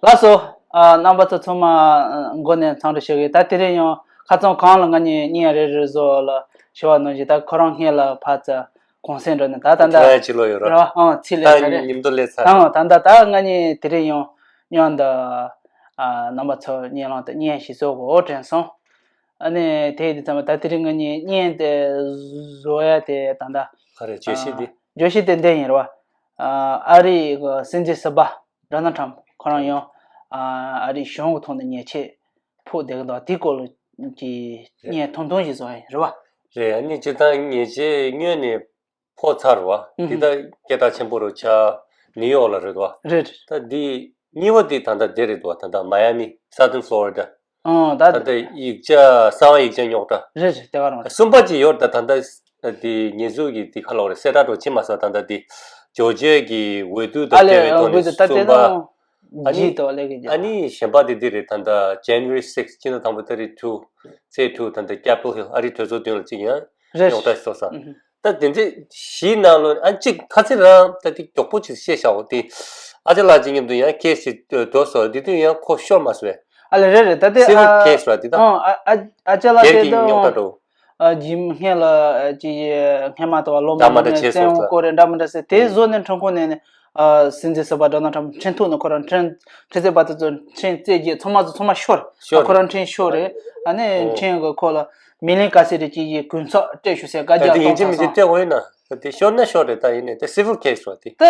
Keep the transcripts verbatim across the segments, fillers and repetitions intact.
ལགས་སོ། ཨ། རྣམ་པ་ཚོ་ཚང་མ་མགོ་ནས་འཚམས་འདྲི་ཞུ་གི། ད་དེ་རིང་ཡང་ཁ་རྩང་གང་ལ་ང་གཉིས་བརྙན་རེ་རེ་བཟོ་ལ་ཞུ་བ་ནང་བཞིན། ད་ཁོ་རང་སྔོན་ལ་ཕར་ཚུར་གུང་སེང་འགྲོ་ནས། ད་ད་ད་ཁྱེད་རང་ཡང་ཕྱི་ལོགས་ཡོད་ར། ར། ཨང་། ཕྱི་ལོགས་ད་ཡོད་རེད། ཉིན་ཐོ་སླེབས་ཚར། ཨང་། ད་ད་ད་ང་གཉིས་དེ་རིང་ཡང་མཉམ་དུ། ཨ། རྣམ་པ་ཚོ་སྙན་ལམ་དུ་བརྙན་ཞིག་བཟོ་དགོས་དྲན་སོང་། ཨ་ནི་དེ་ཡིན་དུས་ཙམ་པ་ད་དེ་རིང་ང་གཉིས་བརྙན་དེ་བཟོ་ཡ་དེ་ད་ལྟ། ག་རེ་བརྗོད་གཞི་འདི། ཨ། བརྗོད་གཞི་དེ་འདི་ཡིན་རེད་བ། ཨ། ཨ་རིའི་གི་སྲིད་འཛིན་ཟུར་པ་ཌོ་ནལ་ཊམ་ཁོ་རང་ཡང་། ཨ། ཨ་རིའི་གཞུང་གི་ཐོག་ནས་ཉེས་ཆད་ཕོག་བསྡད་ཀྱི་འདུག་དེའི་སྐོར་ལ་གི་བརྙན་ཐུང་ཐུང་ཞིག་བཟོ་ཡ་ཡིན་རེད་བ། རེད། ཨ་ནི་སྤྱིར་བཏང་ཉེས་ཆད་སྔོན་ནས་ཕོག་ཚར་བ། ཨུ་ཧུ། འདི་ད་སྐད་གྲགས་ཆེན་པོ་རུ་ཆགས་ནིའུ་ཡོག་ལ་རེད་བ། རེད། ད་འདི་གཉིས་པ་འདི་ད་ལྟ་འདི་རེད་བ། ད་ལྟ་མ་ཡ་མི། Southern Florida། ཨོ། ད་ད་ལྟ་ཡིག་ཆ་གསང་བ་ཡིག་ཆ་རྙོག་དྲ། རེད་རེད། དེ་ག་རང་རེད། གསུམ་པ་ཅིག་ཡོད། ད་ད་ལྟ་འདི་ཉེས་འཛུགས་ཀྱི་འདི་ཁ་ལོག་རེད། གསལ་བསྒྲགས་འགྲོ་ཕྱིན་མ་སོང་། ད་ལྟ་འདི་ཇོ་ཇི་ཡ་གི་འོས་བསྡུ་དང་ཨ་ལས། འབྲེལ་བའི་ཨོ། ཐོག་འོས་ནས་བསྡུ་ད་ལྟ་གསུམ་པ། ད་ཨ་ནི་ཇི་ཏོ་ལེ་གི་ཨ་ནི་གཞན་པ་དེ་འདི་རེད། ད་ལྟ་January six། སྤྱི་ཟླ་དང་པོ་ཏ་རིག་two། ཚེས་two། ད་ལྟ་Capitol Hill། ཨ་རིའི་གྲོས་ཚོགས་མདུན་ལ་གཅིག་ཡང་རེད། རྙོག་དྲ་ཞིག་བཟོས་སོང་། ཨུ་ཧུ། ད་དེ་འདྲའི་བཞིའི་ནང་ལོ་ཨ་གཅིག་ཁ་ཚིག་རང་ད་དེ་མགྱོགས་པོ་ཅིག་བཤད་བཞག་འོ། དེ་ཨ་ཅག་ལགས་ཀྱི་མཉམ་དུ་ཡང་ཁེ་སི་ཞིག་འགྲོ་སོང་། དེ་དུས་ཡང་ཁོ་ཤོར་མ་སོང་བས། ཨ་ལས། རེད་རེད། ད་དེ་Civil case ར་དེ་ད། ཨ་ཨ་ཨ་ཅག་ལགས་སྒེར་དེ་གྱི་ད་རྙོག་དྲ་འགྲོ། ཨ་ཇིམ་སྔོན་ལ་ཅི་སྔོན་མ་དང་བློ་འདྲ་མ་མ་འདྲ་བྱས་བཙན་སོང་དབང་ས། སྐོར་རེད། འདྲ་མི་འདྲ་ཟེར་དེ་ཨུ། བཟོ་ནས་ཁྲིམས་ཁང་ནས་ནས། ཨ་སྲིད་འཛིན་ཟུར་པ་ཌོ་ནལ་ཊམ་ཕྲན་ཐུག་ནས་ཁོ་རང་ཁྲིམས་ཁྲིམས་རྩོད་པ་དེ་ཚོ་ཁྲིམས་རྩོད་རྗེས་ཚང་མ་ཚོ་ཚང་མ་ཤོར། ཤོར། ཁོ་རང་ཁྲིམས་ཤོར་རེད། ཨ་ནི་ཨོ། ཁྲིམས་གི་ཁོ་ལ་མི་ལན་ག་ཚད་རེད་ཅིག་གི་གུན་ཚབ་སྤྲད་ཞུ་ཟེར་བཀའ་ད་རྒྱ་དེ་ཡིན་གཏོང་གཅིག་མིན་ཚར་གཅིག་སོང་། སྤྲད་འོས་ན་ད་དེ་ཤོར་ན་ཤོར་རེད། ད་ཡིན་ནའི་ད་civil case ར་དེ། ད་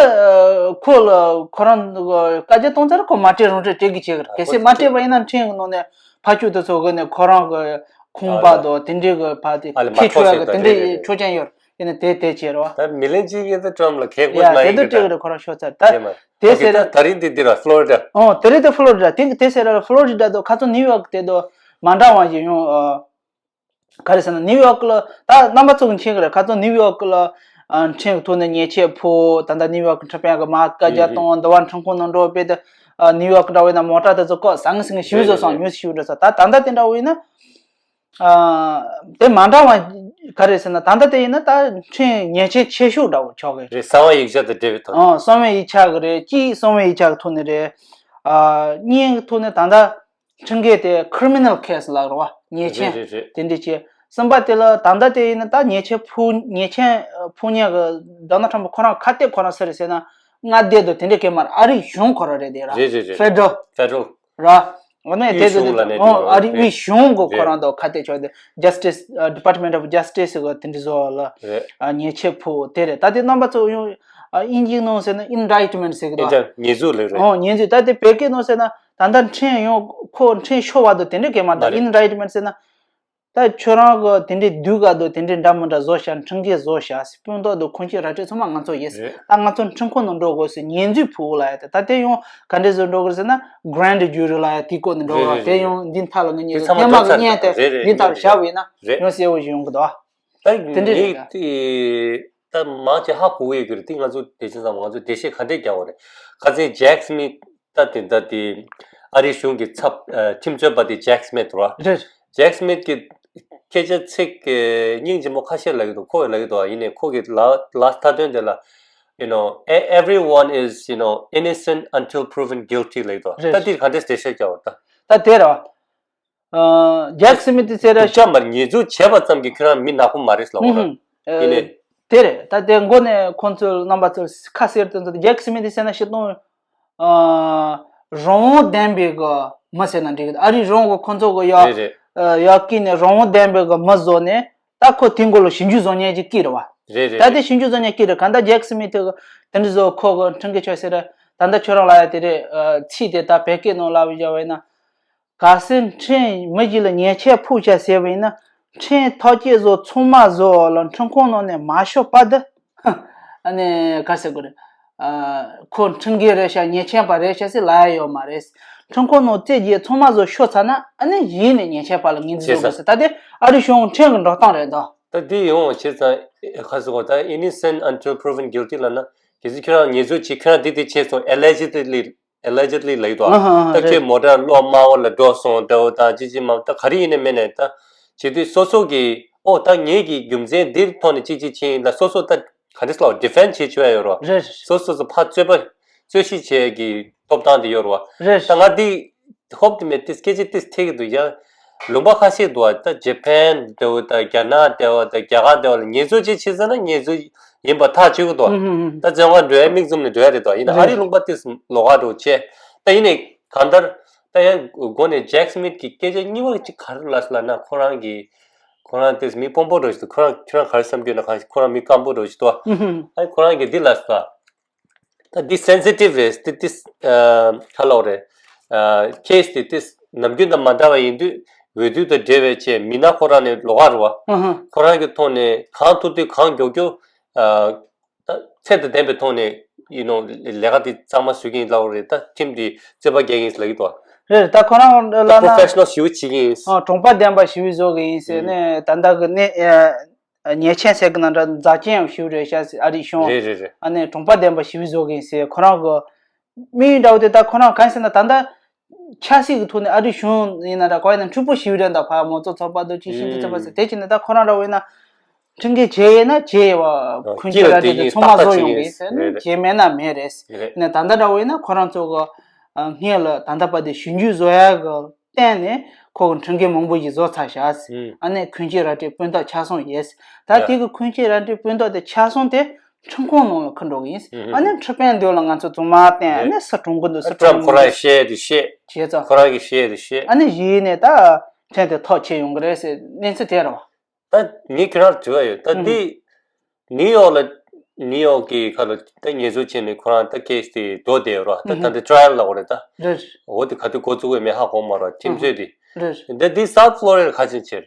ཁོ་ལ་ཁོ་རང་བཀའ་རྒྱ་གཏོང་ཚར། ཁོ་མ་སྤྲད་རུང་སྤྲད་སྤྲད་གི་བྱེད་གི་རེད། གལ་སྲིད་མ་སྤྲད་པ་ཡིན་ན་ཁྲིམས་གི་ནང་ནས་ཕར་ཕྱོགས་དེ་ཚོ་གི་ནས་ཁོ་རང་གི་ཁང་པ་དང་དེ་འདྲའི་གི་ཕར་དེ་ཨ་ལས་མ་འཁྱེར་ཆོག་ཡ་གི་དེ་འདྲའི་ཆོག་མཆན་ཡོད། ཡིན་ན་དེ་དེ་བྱེད་རོགས། ད་མི་ལན་གཅིག་ཡིན་ད་ཊམ་ལ་ཁེ་ཁོ་ཡ་ལ་དེ་ཡིན་ཚོ་གི་ད། སྤྲད་གི་རེད། ཁོ་རང་ཤོར་ཚར་ད། དེ་མ་དེ་ཟེར་ད་ད་རིང་འདི་འདི་ར་Florida། ཨོ། དེ་རིང་དེ་Florida། དེ་དེ་ཟེར་ར་Florida དང་ཁ་ཚོ་ནིའུ་ཡོག་དེ་དང་མ་འདྲ་བ་ཞིག་ཡོང་། ཨ་ག་རེ་ཟེར་ན་ནིའུ་ཡོག་ལ་ད་རྣམ་པ་ཚོ་གི་མཁྱེན་གི་རེད། ཁ་ཚོ་ནིའུ་ཡོག་ལ་ཨ་ཁྲིམས་ཀྱི་ཐོག་ནས་ཉེས་ཆད་ཕོག་ད་ལྟ་ནིའུ་ཡོག་གི་ཁྲིམས་དཔོན་གི་མ་བཀའ་རྒྱ་གཏོང་། འདི་བ་ཁྲིམས་ཁང་ནང་འགྲོ་བས་ད། ཨ་ནིའུ་ཡོག་འདྲ་བས་ན་མོ་ཊ་དེ་ཚོ་བཀོག་ཟང་ངེ་ཟིང་ངེ་ཞིབ་བཟོ་སོང་། ཉུ་སི་ཞིབ་བཟོ་སོང་། ད་ད་ལྟ་དེ་འདྲ་བས་ན། ཨ་དེ་མ་འདྲ་བ་ག་རེ་ཟེར་ན་ད་ལྟ་དེ་ཡིན་ན་ད་ཁྲིམས་ཉེས་ཆད་ཆེ་ཤོས་འདྲ་བོ་ཆགས་ཀྱི་རེད། གསང་བ་ཡིག་ཆ་དང་འབྲེལ་བའི་ཐོག་ནས། ཨ་གསང་བའི་ཡིག་ཆ་གི་རེད། གཅིག་གསང་བའི་ཡིག་ཆ་གི་ཐོག་ནས་རེད། ཨ་གཉིས་ཀྱི་ཐོག་ནས་ད་ལྟ་ཁྲིམས་འགལ་དེ་criminal case ལབ་རེད་བ། ཉེས་ཆད་རེད་རེད་རེད། དེ་འདྲ་བྱས། གསུམ་པ་དེ་ལ་ད་ལྟ་དེ་ཡིན་ན་ད་ཉེས་ཆད་ཕོག་ཉེས་ཆད་ཕོག་མཁན་གི་ཌོ་ནལ་ཊམ་ཁོ་རང་ཁ་གཏད་ཁོ་རང་སུ་རེད་ཟེར་ན་མངའ་སྡེ་དང་དེ་འདྲ་གས་མ་རེད། ཨ་རིའི་གཞུང་ཁོ་རང་རེད། དེ་ར་རེད་རེད་རེད། Federal federal ར། འོ་ན་དེ་དབུས་གཞུང་ལ་ནས་ཨོ་དེ་ཨ་རི་དབུས་གཞུང་གི་ཁོ་རང་དང་ཁ་གཏད་ཆོག་དེ་Justice ཨ་Department of Justice གི་དེ་འདྲ་བཟོ་བ་ལ་རེད། ཨ་ཉེས་ཆད་ཕོག་དེ་རེད། ད་དེ་རྣམ་པ་ཚོ་ཡང་ཨ་དབྱིན་ཇིའི་ནང་ཟེར་ན་indictment ཟེར་གི་འདུག་ཨེ་ད་ཉེས་འཛུགས་ལབ་རེད། ཨོ་ཉེས་འཛུགས། ད་དེ་བོད་སྐད་ནང་ཟེར་ན་ད་ལྟ་ཁྲིམས་ཡང་ཁོ་ཁྲིམས་ཤོར་བ་དང་དེ་འདྲ་གས་མ་རེད། མ་ད་རེད། Indictment ཟེར་ན། ད་ཁྱོད་རང་གི་དེ་འདྲའི་སྡུག་ག་དུ་དེ་འདྲའི་འདྲ་མི་འདྲ་བཟོ་བྱ། ཁྲིམས་འགལ་བཟོ་བྱ། སྤུན་ཟླ་དུ་ཁོང་ཁྱེད་ར་སྤྲད་ཚང་མ་ང་ཚོ་ཡིན། རེད། ད་ང་ཚོ་ཁྲིམས་ཁང་ནང་འགྲོ་དགོས་སུ་ཉེས་འཛུགས་ཕུག་ལ་ཡ། ད་ད་དེ་ཡང་ག་འདྲས་བཟོ་འགྲོ་དགོས་ཟེར་ན་grand jury ལ་ཡ་དེའི་སྐོར་ནས་འགྲོ་རེད་རེད་དེ་རེད། ཡང་འདི་མཐའ་ལ་ངེད་གཉིས་དེ་ཚང་མ་སྙན་མ་གི་སྙན་དེ་རེད་རེད་འདི་མཐའ་ལ་རེད། བཞག་པ་ཡིན་ན་རེད། ཡང་གསལ་བོ་ཞིག་ཡོང་གི་འདུག་ད་དེ་འདྲས་རེད། ངས་དེ་ད་མང་ཆེ་ཧ་གོ་གི་ཡོད་ཀྱི་རེད། དེ་ང་ཚོ་དེ་བྱས་ཙང་ང་ཚོ་འགྲེལ་བཤད་ག་འདྲས་རྒྱག་དགོས་རེད། ཁ་སང་Jack Smith ད་དེ་ད་དེ་ཨ་རིའི་གཞུང་གི་ཚབ་ཁྲིམས་རྩོད་པ་དེ་Jack Smith རེད་བ། རེད། Jack Smith གི་སྐད་ཆ་ཚིག་གི་སྙིང་རྗེ་མོ་ཁ་ཤས་ལབ་ཀྱི་འདུག་ཁོ་ལབ་ཀྱི་འདུག་ཡིན་ནའི་ཁོ་གི་ལ་ལ་མཐའ་དོན་དེ་ལ། You know, e- everyone is, you know, innocent until proven guilty ལབ་ཀྱི་འདུག་རེད། ད་དེ་ག་འདྲས་འགྲེལ་བཤད་རྒྱག་དགོས་རེད་ད། ད་དེ་རེད་བ། ཨ་Jack Smith དེ་ཟེར་ར། སྡུག་ཅག་མར་ཉེས་འཛུགས་བྱས་པ་ཙམ་གྱིས་ཁྱོད་རང་མི་ནག་པོ་མ་རེད་ལབ་དགོས་རེད། ཨུ་ཧུམ། ཡིན་ནའི། དེ་རེད། ད་དེ་མགོ་ནས་ཁོང་ཚོས་རྣམ་པ་ཚོས་ཁ་གསལ་དོན་ཚོ་Jack Smith དེ་ཟེར་ན་ཤི་སྟོང་། ཨ་རང་དབང་ལྡན་པའི་གི་མི་ཟེར་ན་འགྲིག་གི་ཨ་རི་རང་གི་ཁོང་ཚོ་གི་ཡ། རེད་རེད། ཡ་ཀི་ནས་རང་དབང་ལྡན་པའི་གི་མི་བཟོ་ནས་ད་ཁོ་དེ་མགོ་ལ་ཞིབ་འཇུག་བཟོ་མཁན་ཅིག་ཀི་རེད་བ། རེད་རེད་ད་དེ་རེད། ཞིབ་འཇུག་བཟོ་མཁན་ཀི་རེད། ག་ད་Jack Smith དེ་གི་དེ་འདྲ་བཟོ་ཁོ་གི་ཁྲིམས་འགལ་ཆོག་ཟེར་ར། ད་ད་ཁྱོད་རང་ལ་ཡ་དེ་རེད། ཚིག་དེ་ད་བོད་སྐད་ནང་ལབ་བཞག་པ་ཡིན་ན། གལ་སྲིད་ཁྲིམས་མི་གཅིག་ལ་ཉེས་ཆད་ཕོག་བྱ་ཟེར་བ་ཡིན་ན། ཁྲིམས་ཐག་གཅོད་བཟོ་ཚང་མ་བཟོ་ལ་ཁྲིམས་ཁང་ནང་ནས་མ་ཤོར་བར་དུ། ཨ་ནི་ག་ཟེར་དགོས་རེད། ཨ་ཁོ་ཁྲིམས་འགལ་རེད་ཤག་ཉེས་ཆད་པ་རེད་ཤག་ཟེར་ལབ་ཡ་ཡོད་མ་རེད། ཁྲིམས་ཁང་ནང་རྩོད་རྗེས་ཚང་མ་བཟོ་ཤོར་ཚར་ན་ཨ་ནི་གཞི་ནས་ཉེས་ཆད་པ་ལ་ངོས་འཛིན་བྱེད་བཟོ་དགོས་ས་ཟེར། ད་དེ་ཨ་རི་གཞུང་ཁྲིམས་ཀྱི་འགྲོ་སྟངས་རེད་དོ། ད་དེ་ཡོང་བ་བྱས་ཙང་ག་ཟེར་དགོས། ད་innocent until proven guilty ལབ་ན། གལ་སྲིད་ཁྱོད་རང་ཉེས་འཛུགས་བྱས་ཁྱོད་རང་འདི་འདི་བྱས་སོང་allegedly allegedly ལབ་ཀྱི་འདུག་ཨ་ཧ་ཨ་ཧ་ད་ཁྱོད་རེད། མོ་ཊ་གློག་དམར་པོ་ལ་འགྲོ་སོང་ལྟ་བུ་དང་ཅི་ཅི་མ་ད་ག་རེ་ཡིན་ནའི་མིན་ནའི་ད་བྱེད་དུས་སོ་སོ་གི་ཨོ་ད་ངེད་ཀྱི་རྒྱུ་མཚན་འདིར་ཐོག་ནས་ཅི་ཅི་ཕྱིན་ལ་སོ་སོ་ད་ག་རེ་ལབ་defend བྱེད་ཆོག་ཡ་ཡོད་རོ། རེད་རེད། སོ་སོ་སོ་ཕར་རྩོད་པ་རྩོད་གཞི་བྱེད་ཀྱི་ ཐོབ་ཐང་དེ་ཡོད་རེད་བ། རེད། ད་ང་འདི་ཧོབ་དེ་མེད་དེ་སྐད་ཆ་དེ་ཐད་ཀྱི་འདུག་ཡ། ལུང་པ་ཁ་ཤས་འདུག་བ། ད་ཇེ་པན་འདྲ་བོ་དང་རྒྱ་ནག་འདྲ་བོ་དང་རྒྱ་གར་འདྲ་བོ་ལ་ངལ་རྩོལ་ཅིག་བྱེད་ཟེར་ན་ངལ་རྩོལ་ཡིན་པ་ཐག་ཆོད་ཀྱི་འདུག་ཧུམ་ཧུམ་ཧུམ། ད་བཙོན་ཁང་འགྲོ་ཡ་མིག་བཙུམ་ནས་འགྲོ་ཡ་རེད་དོ། ཡིན་ན་ཨ་རི་རེད། ལུང་པ་དེ་ལོགས་ཀ་འགྲོ་བྱས། ད་ཡིན་ནའི་གང་ལྟར་ད་ཡ་འགོ་ནས་ཇེག་སི་མིད་ཀྱི་སྐད་ཆ་གཉིས་པ་ཅིག་ག་རེ་ལབ་སོང་ལབ་ན། ཁོ་རང་གི་ཁོ་རང་དེ་མི་དཔོན་པོ་འདྲ་བོ་ཞིག་འདུག་ཁོ་རང་ཁྱོད་རང་ག་རེ་བསམ་གྱི་ཡོད་ན། གང་ཁོ་རང་མི་སྐམ་པོ་འདྲ་བོ་ཞིག་འདུག་ཧུམ་ཧུམ། ཨ་ཁོ་རང་གིས་འདི་ལབ་སོང་། ད་འདི་སེན་སི་ཊིབ་རེད། འདི་འདི་ཨ་ཁ་ལོག་རེད། ཨ་ཁེ་སི་འདི་འདི་ནམ་རྒྱུན་དང་མ་འདྲ་བ་ཡིན་དུས་འོས་བསྡུ་དང་འབྲེལ་བའི་ཆེད་མི་སྣ་ཁོ་རང་ནས་ལོགས་ཀ་རེད་བ། ཨ་ཧ། ཁོ་རང་གི་ཐོག་ནས་གང་ཐུབ་ཐུབ་གང་མགྱོགས་མགྱོགས་ཨ་ད་ཚད་དང་ལྡན་པའི་ཐོག་ནས་ཡིན་ནོ་ལས་ཀ་འདི་གཙང་མ་བཟོ་གི་ཡིན་ལབ་རེད། ད་ཁྲིམས་འདི་རྩོད་པ་རྒྱག་གི་ཡིན་ལབ་ཀྱི་འདུག་རེད། ད་ཁོ་རང་ད་ལབ་ན་པོ་རོ་ཕེ་ཤི་ནལ་ཞེ་པོ་བྱེད་ཀྱི་ཡིན། ཨ་གྲོང་པ་ལྡན་པ་ཞེ་པོ་བཟོ་གི་ཡིན་ཟེར་ནས་ད་ལྟ་གི་གནས་ཉེས་ཆེན་ཟེར་གི་ན་འདྲ་འཛག་ཅན་ཡང་ཞེ་པོ་རེད་ཤག་ཟེར། ཨ་རིའི་གཞུང་། རེད་རེད་རེད། ཨ་ནི་གྲོང་པ་ལྡན་པ་ཞེ་པོ་བཟོ་གི་ཡིན་ཟེར། ཁོ་རང་གི་དམིགས་ཡུལ་འདྲ་བོ་དེ་ད་ཁོ་རང་གང་ཟེར་ན་ད་ལྟ་ཆབ་སྲིད་ཀྱི་ཐོག་ནས་ཨ་རིའི་གཞུང་ཡིན་ན་འདྲ་གང་ཡིན་ན་འཁྲུག་པོ་ཞེ་པོ་རེད། ད་ཕར་མང་གཙོ་ཚོགས་པ་དང་ཅིག་ཤིན་ཏུ་ཚོགས་པ་ཟེར། དེ་བྱས་ན་ད་ཁོ་རང་འདྲ་བོ་ཡིན་ན་ཁྲིམས་འགལ་བྱས་ཡོད་ན་བྱས་ཡོད་པ། ཁུངས་སྐྱེལ་ར་སྤྲད་དེ་ཚང་མ་བཟོ་ཡོང་གི་ཡིན་ཟེར་ནས། བྱས་མེད་ན་མེད་རེད། ནས་ད་ལྟ་འདྲ་བོ་ཡིན་ན་ཁོ་རང་ཚོ་གི་སྔོན་ལ་ད་ལྟ་བར་དུ་ཞིབ་འཇུག་བཟོ་ཡ་གི་བརྟེན་ནས་ཁོ་གི་ཁྲིམས་འགལ་མང་པོ་ཞིག་བཟོ་ཚར་ཤག་ཨ་ནི་ཁུངས་སྐྱེལ་ར་སྤྲོད་སྤུས་དག་ཆ་ཚང་ཡོད། ད་དེ་གི་ཁུངས་སྐྱེལ་ར་སྤྲོད་སྤུས་དག་དེ་ཆ་ཚང་དེ་ཁྲིམས་ཁང་ནང་ལ་འཁུར་འགྲོ་གི་ཡིན། ཨ་ནི་ཁྲི་པན་མདུན་ལ་ང་ཚོ་ཚང་མ་བསྟན། ཨ་ནི་སུ་གྲོངས་གི་འདུག་སུ་ཀྲམ་གྲོངས་ཁོ་རང་གི་བཤད་དེ་བཤད། བྱས་ཙང་ཁོ་རང་གི་བཤད་དེ་བཤད། ཨ་ནི་གཞི་ནས་ད་ཁྲིམས་དེ་ཐག་ཆོད་ཡོང་གི་རེད་ཟེར་གནས་ཚུལ་དེ་རེད་བ། ད་ངས་ཁྱོད་རང་ལ་དྲི་བ་ཡོད། ད་འདི་ནིའུ་ཡོག་ལ་ནིའུ་ཡོག་གི་ཁ་ལ་ད་ངལ་རྩོལ་བྱས་ནས་ཁོ་རང་ད་ཁེ་སི་དེ་འགྲོ་བསྡད་ཡོད་ར། ད་ད་འདི་ཊ་ར་ཡལ་ལབ་དགོས་རེད་ད། རེད། འོ་དེ་ག་དུས་འགོ་བཙུགས་པའི་མེད་ཧ་གོ་མ་ར་ཁྲིམས་རྩོད་དེ། རེད། ད་འདི་སའུ་ཐི་ཕློ་རི་ཌ་ཁ་ཆེན་ཆེར།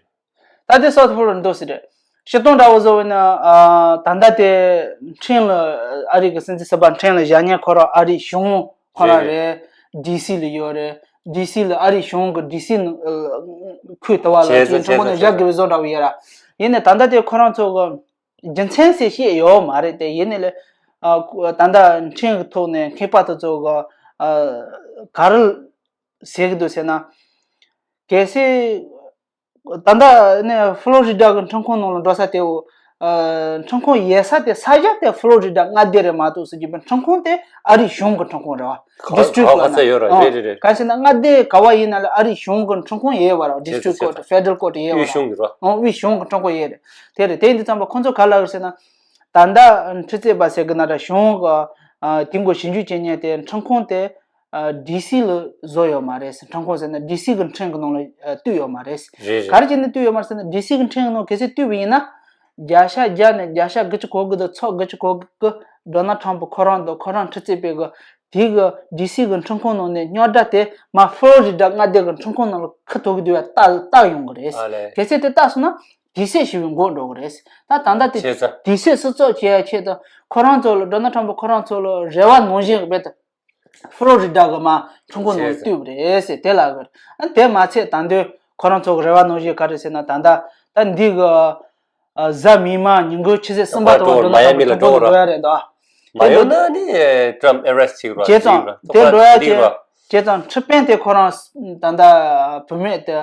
ད་དེ་སའུ་ཐི་ཕློ་རི་ཌ་འདུག་སེ་རེད། སྤྱིར་བཏང་འདྲ་བོ་བཟོ་བས་ན་ཨ་ད་ལྟ་དེ་ཁྲིམས་ལ་ཨ་རི་གི་སྲིད་འཛིན་ཟུར་པ་ཁྲིམས་ལ་བཞག་མཁན་ཁོ་རང་ཨ་རིའི་གཞུང་ཁོ་རང་རེད། རེད། ཌི་སི་ལ་ཡོད་རེད། ཌི་སི་ལ་ཨ་རིའི་གཞུང་གི་ཌི་སི་ནང་ཁུལ་དུ་བ་ལ་བྱས་ཙང་ཁྲིམས་ཁང་ནང་བཞག་དགོས་པའི་བཟོ་འདྲ་བོ་ཡོད་ར། ཡིན་ནའི་ད་ལྟ་དེ་ཁོ་རང་ཚོ་གི་རྒྱུ་མཚན་ཟེར་བཤད་ཡོད་མ་རེད་དེ། ཡིན་ནའི་ལས་ཨ་ད་ལྟ་ཁྲིམས་ཀྱི་ཐོག་ནས་མཁས་པ་དེ་ཚོ་གི་ཨ་ག་རེ་ཟེར་གི་འདུག་ཟེར་ན། གལ་སྲིད་ད་ལྟ་ནས་ཕློ་རི་ཌ་གི་ཁྲིམས་ཁང་ནང་ལ་འགྲོ་ས་དེའོ། ཨ་ཁྲིམས་ཁང་ཡོད་ས་དེ་ས་ཆ་དེ་ཕློ་རི་ཌ་མངའ་སྡེ་རེད་མ་གཏོགས་ཟེར་གྱི་མེད། ཁྲིམས་ཁང་དེ་ཨ་རིའི་གཞུང་གི་ཁྲིམས་ཁང་རེད་བ། ཌི་སི་ཊི་རིག་ཊི་ལ་ན། ཡོད་ར། ཨོ། རེད་རེད་རེད། གང་ཟེར་ན་མངའ་སྡེ་ག་བ་ཡིན་ན་ལ་ཨ་རིའི་གཞུང་གི་ཁྲིམས་ཁང་ཡོད་བ་ར། ཌི་སི་ཊི་རིག་ཊི་ཀོར་ཊི། ཕེ་ཌ་རལ་ཀོར་ཊི་ཡོད་བ་ར། དབུས་གཞུང་གི་ར། ཨོ། དབུས་གཞུང་གི་ཁྲིམས་ཁང་ཡོད་རེད། དེ་རེད། དེ་ཡིན་དུས་ཙམ་པ་ཁོང་ཚོ་ག་ལབ་ཡོད་ཟེར་ན། ད་ལྟ་ཁྲི་རྩོད་པ་ཟེར་གི་ན་ར་གཞུང་གི་ཨ་དེ་འགོ་ཞིབ་འཇུག་བྱེད་མཁན་དེ་ཁྲིམས་ཁང་དེ། ཨ་ཌི་སི་ལ་བཟོ་ཡོད་མ་རེད། ཁྲིམས་ཁང་ཟེར་ན་ཌི་སི་གི་ཁྲིམས་ཀྱི་ནང་ལ་ཨ་བསྡུས་ཡོད་མ་རེད། རེད་རེད། ག་རེ་བྱས་ནས་བསྡུས་ཡོད་མ་རེད་ཟེར་ན་ཌི་སི་གི་ཁྲིམས་ཀྱི་ནང་གལ་སྲིད་བསྡུས་པ་ཡིན་ན། བརྒྱ་ཆ་བརྒྱ་ནས་བརྒྱ་ཆ་དགུ་བཅུ་གོ་དགུ་དང་ཚོགས་དགུ་བཅུ་གོ་དགུ་ཌོ་ནལ་ཊམ་ཕ་ཁོ་རང་དང་ཁོ་རང་ཁྲི་རྩོད་པའི་གི་དེ་གི་ཌི་སི་གི་ཁྲིམས་ཁང་ནང་ནས་རྙོག་དྲ་དེ་མར་ཕློ་རི་ཌ་མངའ་སྡེ་གི་ཁྲིམས་ཁང་ནང་ལ་ཁུར་ཐུབ་ཀྱི་འདུག་བ། རྟགས་རྟགས་ཡོང་གི་རེད། ཨ་ལས། གལ་སྲིད་དེ་རྟགས་སོང་ན་ཌི་སི་ཞེས་པའི་འགོ་འགྲོ་གི་རེད། ད་ད་ལྟ་དེ་བྱས་ཙང་ཌི་སི་སྲིད་ཚོགས་བྱེད་ཡ་ཆེད་དུ་ཁོ་རང་ཚོ་ལ་ཌོ་ནལ་ཊམ་ཕ་ཁོ་རང་ཚོ་ལ་རེ་བ་ནང་བཞིན་རྦད་དེ་ཕློ་རི་ཌ་གི་མར་ཁྲིམས་ཁང་ནང་བཅུག་པ་རེད་ཟེར་དེ་ལབ་གི་རེད། ཨ་དེ་མ་ཚད་ད་དུང་ཁོ་རང་ཚོ་གི་རེ་བ་ནང་བཞིན་ག་རེ་ཟེར་ན། ད་ལྟ་ད་འདི་གི་ཨ་གཟའ་མིག་དམར་ཉིན་གུང་ཕྱི་ཚེས་གསུམ་པ་དང་པོ་ཌོ་ནལ་ཊམ་ཕ་ཁྲིམས་ཁང་ནང་འགྲོ་ཡ་རེད་དོ། མ་ཡོང་ན་ནི་ཊམ་ཕ་ཨེ་རེ་སི་ཊི་བྱེད་ཀྱི་རེད། བྱས་ཙང་དེ་འགྲོ་ཡ་བྱས། བྱས་ཙང་ཁྲི་པན་དེ་ཁོ་རང་ད་ལྟ་བུད་མེད་དེ་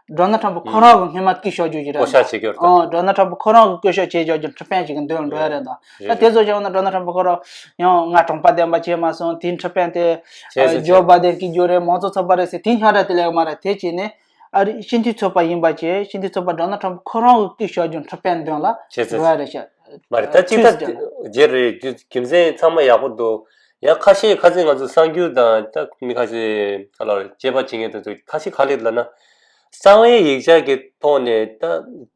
ཌོ་ནལ་ཊམ་ཕ་ཁོ་རང་གི་སྔོན་མ་བསྐོས་བཞག་རྒྱུ་ཞིག་རེད། བསྐོ་བཞག་བྱེད་ཀྱི་རེད། ཨོ། ཌོ་ནལ་ཊམ་ཕ་ཁོ་རང་གི་བསྐོ་བཞག་བྱས་བཞག་རྒྱུ་ཁྲི་པན་ཞིག་གི་མདུན་ལ་འགྲོ་ཡ་རེད་དོ། རེད། ད་དེ་ཚོ་བྱས་ན་ཌོ་ནལ་ཊམ་ཕ་ཁོ་རང་ཡང་ང་གྲོང་པ་ལྡན་པ་བྱས་མ་སོང་། དེ་ཁྲི་པན་དེ་བྱས་ཟེར་ཇོ་བྱས། བྷའི་ཌེན་བསྐོ་རྒྱུ་རེད། མང་གཙོ་ཚོགས་པ་རེད་ཟེར་དེ་རྙོག་དྲ་དེ་ལས་ཡོད་མ་རེད། དེ་བྱས་ནས་ཨ་རི་སྤྱི་འཐུས་ཚོགས་པ་ཡིན་པ་བྱས། སྤྱི་འཐུས་ཚོགས་པ་ཌོ་ནལ་ཊམ་ཕ་ཁོ་རང་གི་བསྐོས་བཞག་རྒྱུ་ཁྲི་པན་མདུན་ལ་བྱས་ཟེར། འགྲོ་ཡ་རེད་ཤག་མ་རེད། ད་ཅིག་ད་ཐུགས་རྗེ་རེད། རྒྱུ་རྒྱུ་མཚན་ཚང་མ་ཡག་པོ་འདུག་ཡང་ཁ་ཤས་ཁ་སང་ང་ཚོ་གསར་འགྱུར་དང་ད་མི་ཁ་ཤས་ག་ལ་རེད། དཔྱད་པ་བྱེད་མཁན་དེ་ཚོ་ཁ་ཤས་ག་ལེར་ལབ་ན། གསང་བའི་ཡིག་ཆ་གི་ཐོག་ནས་ད་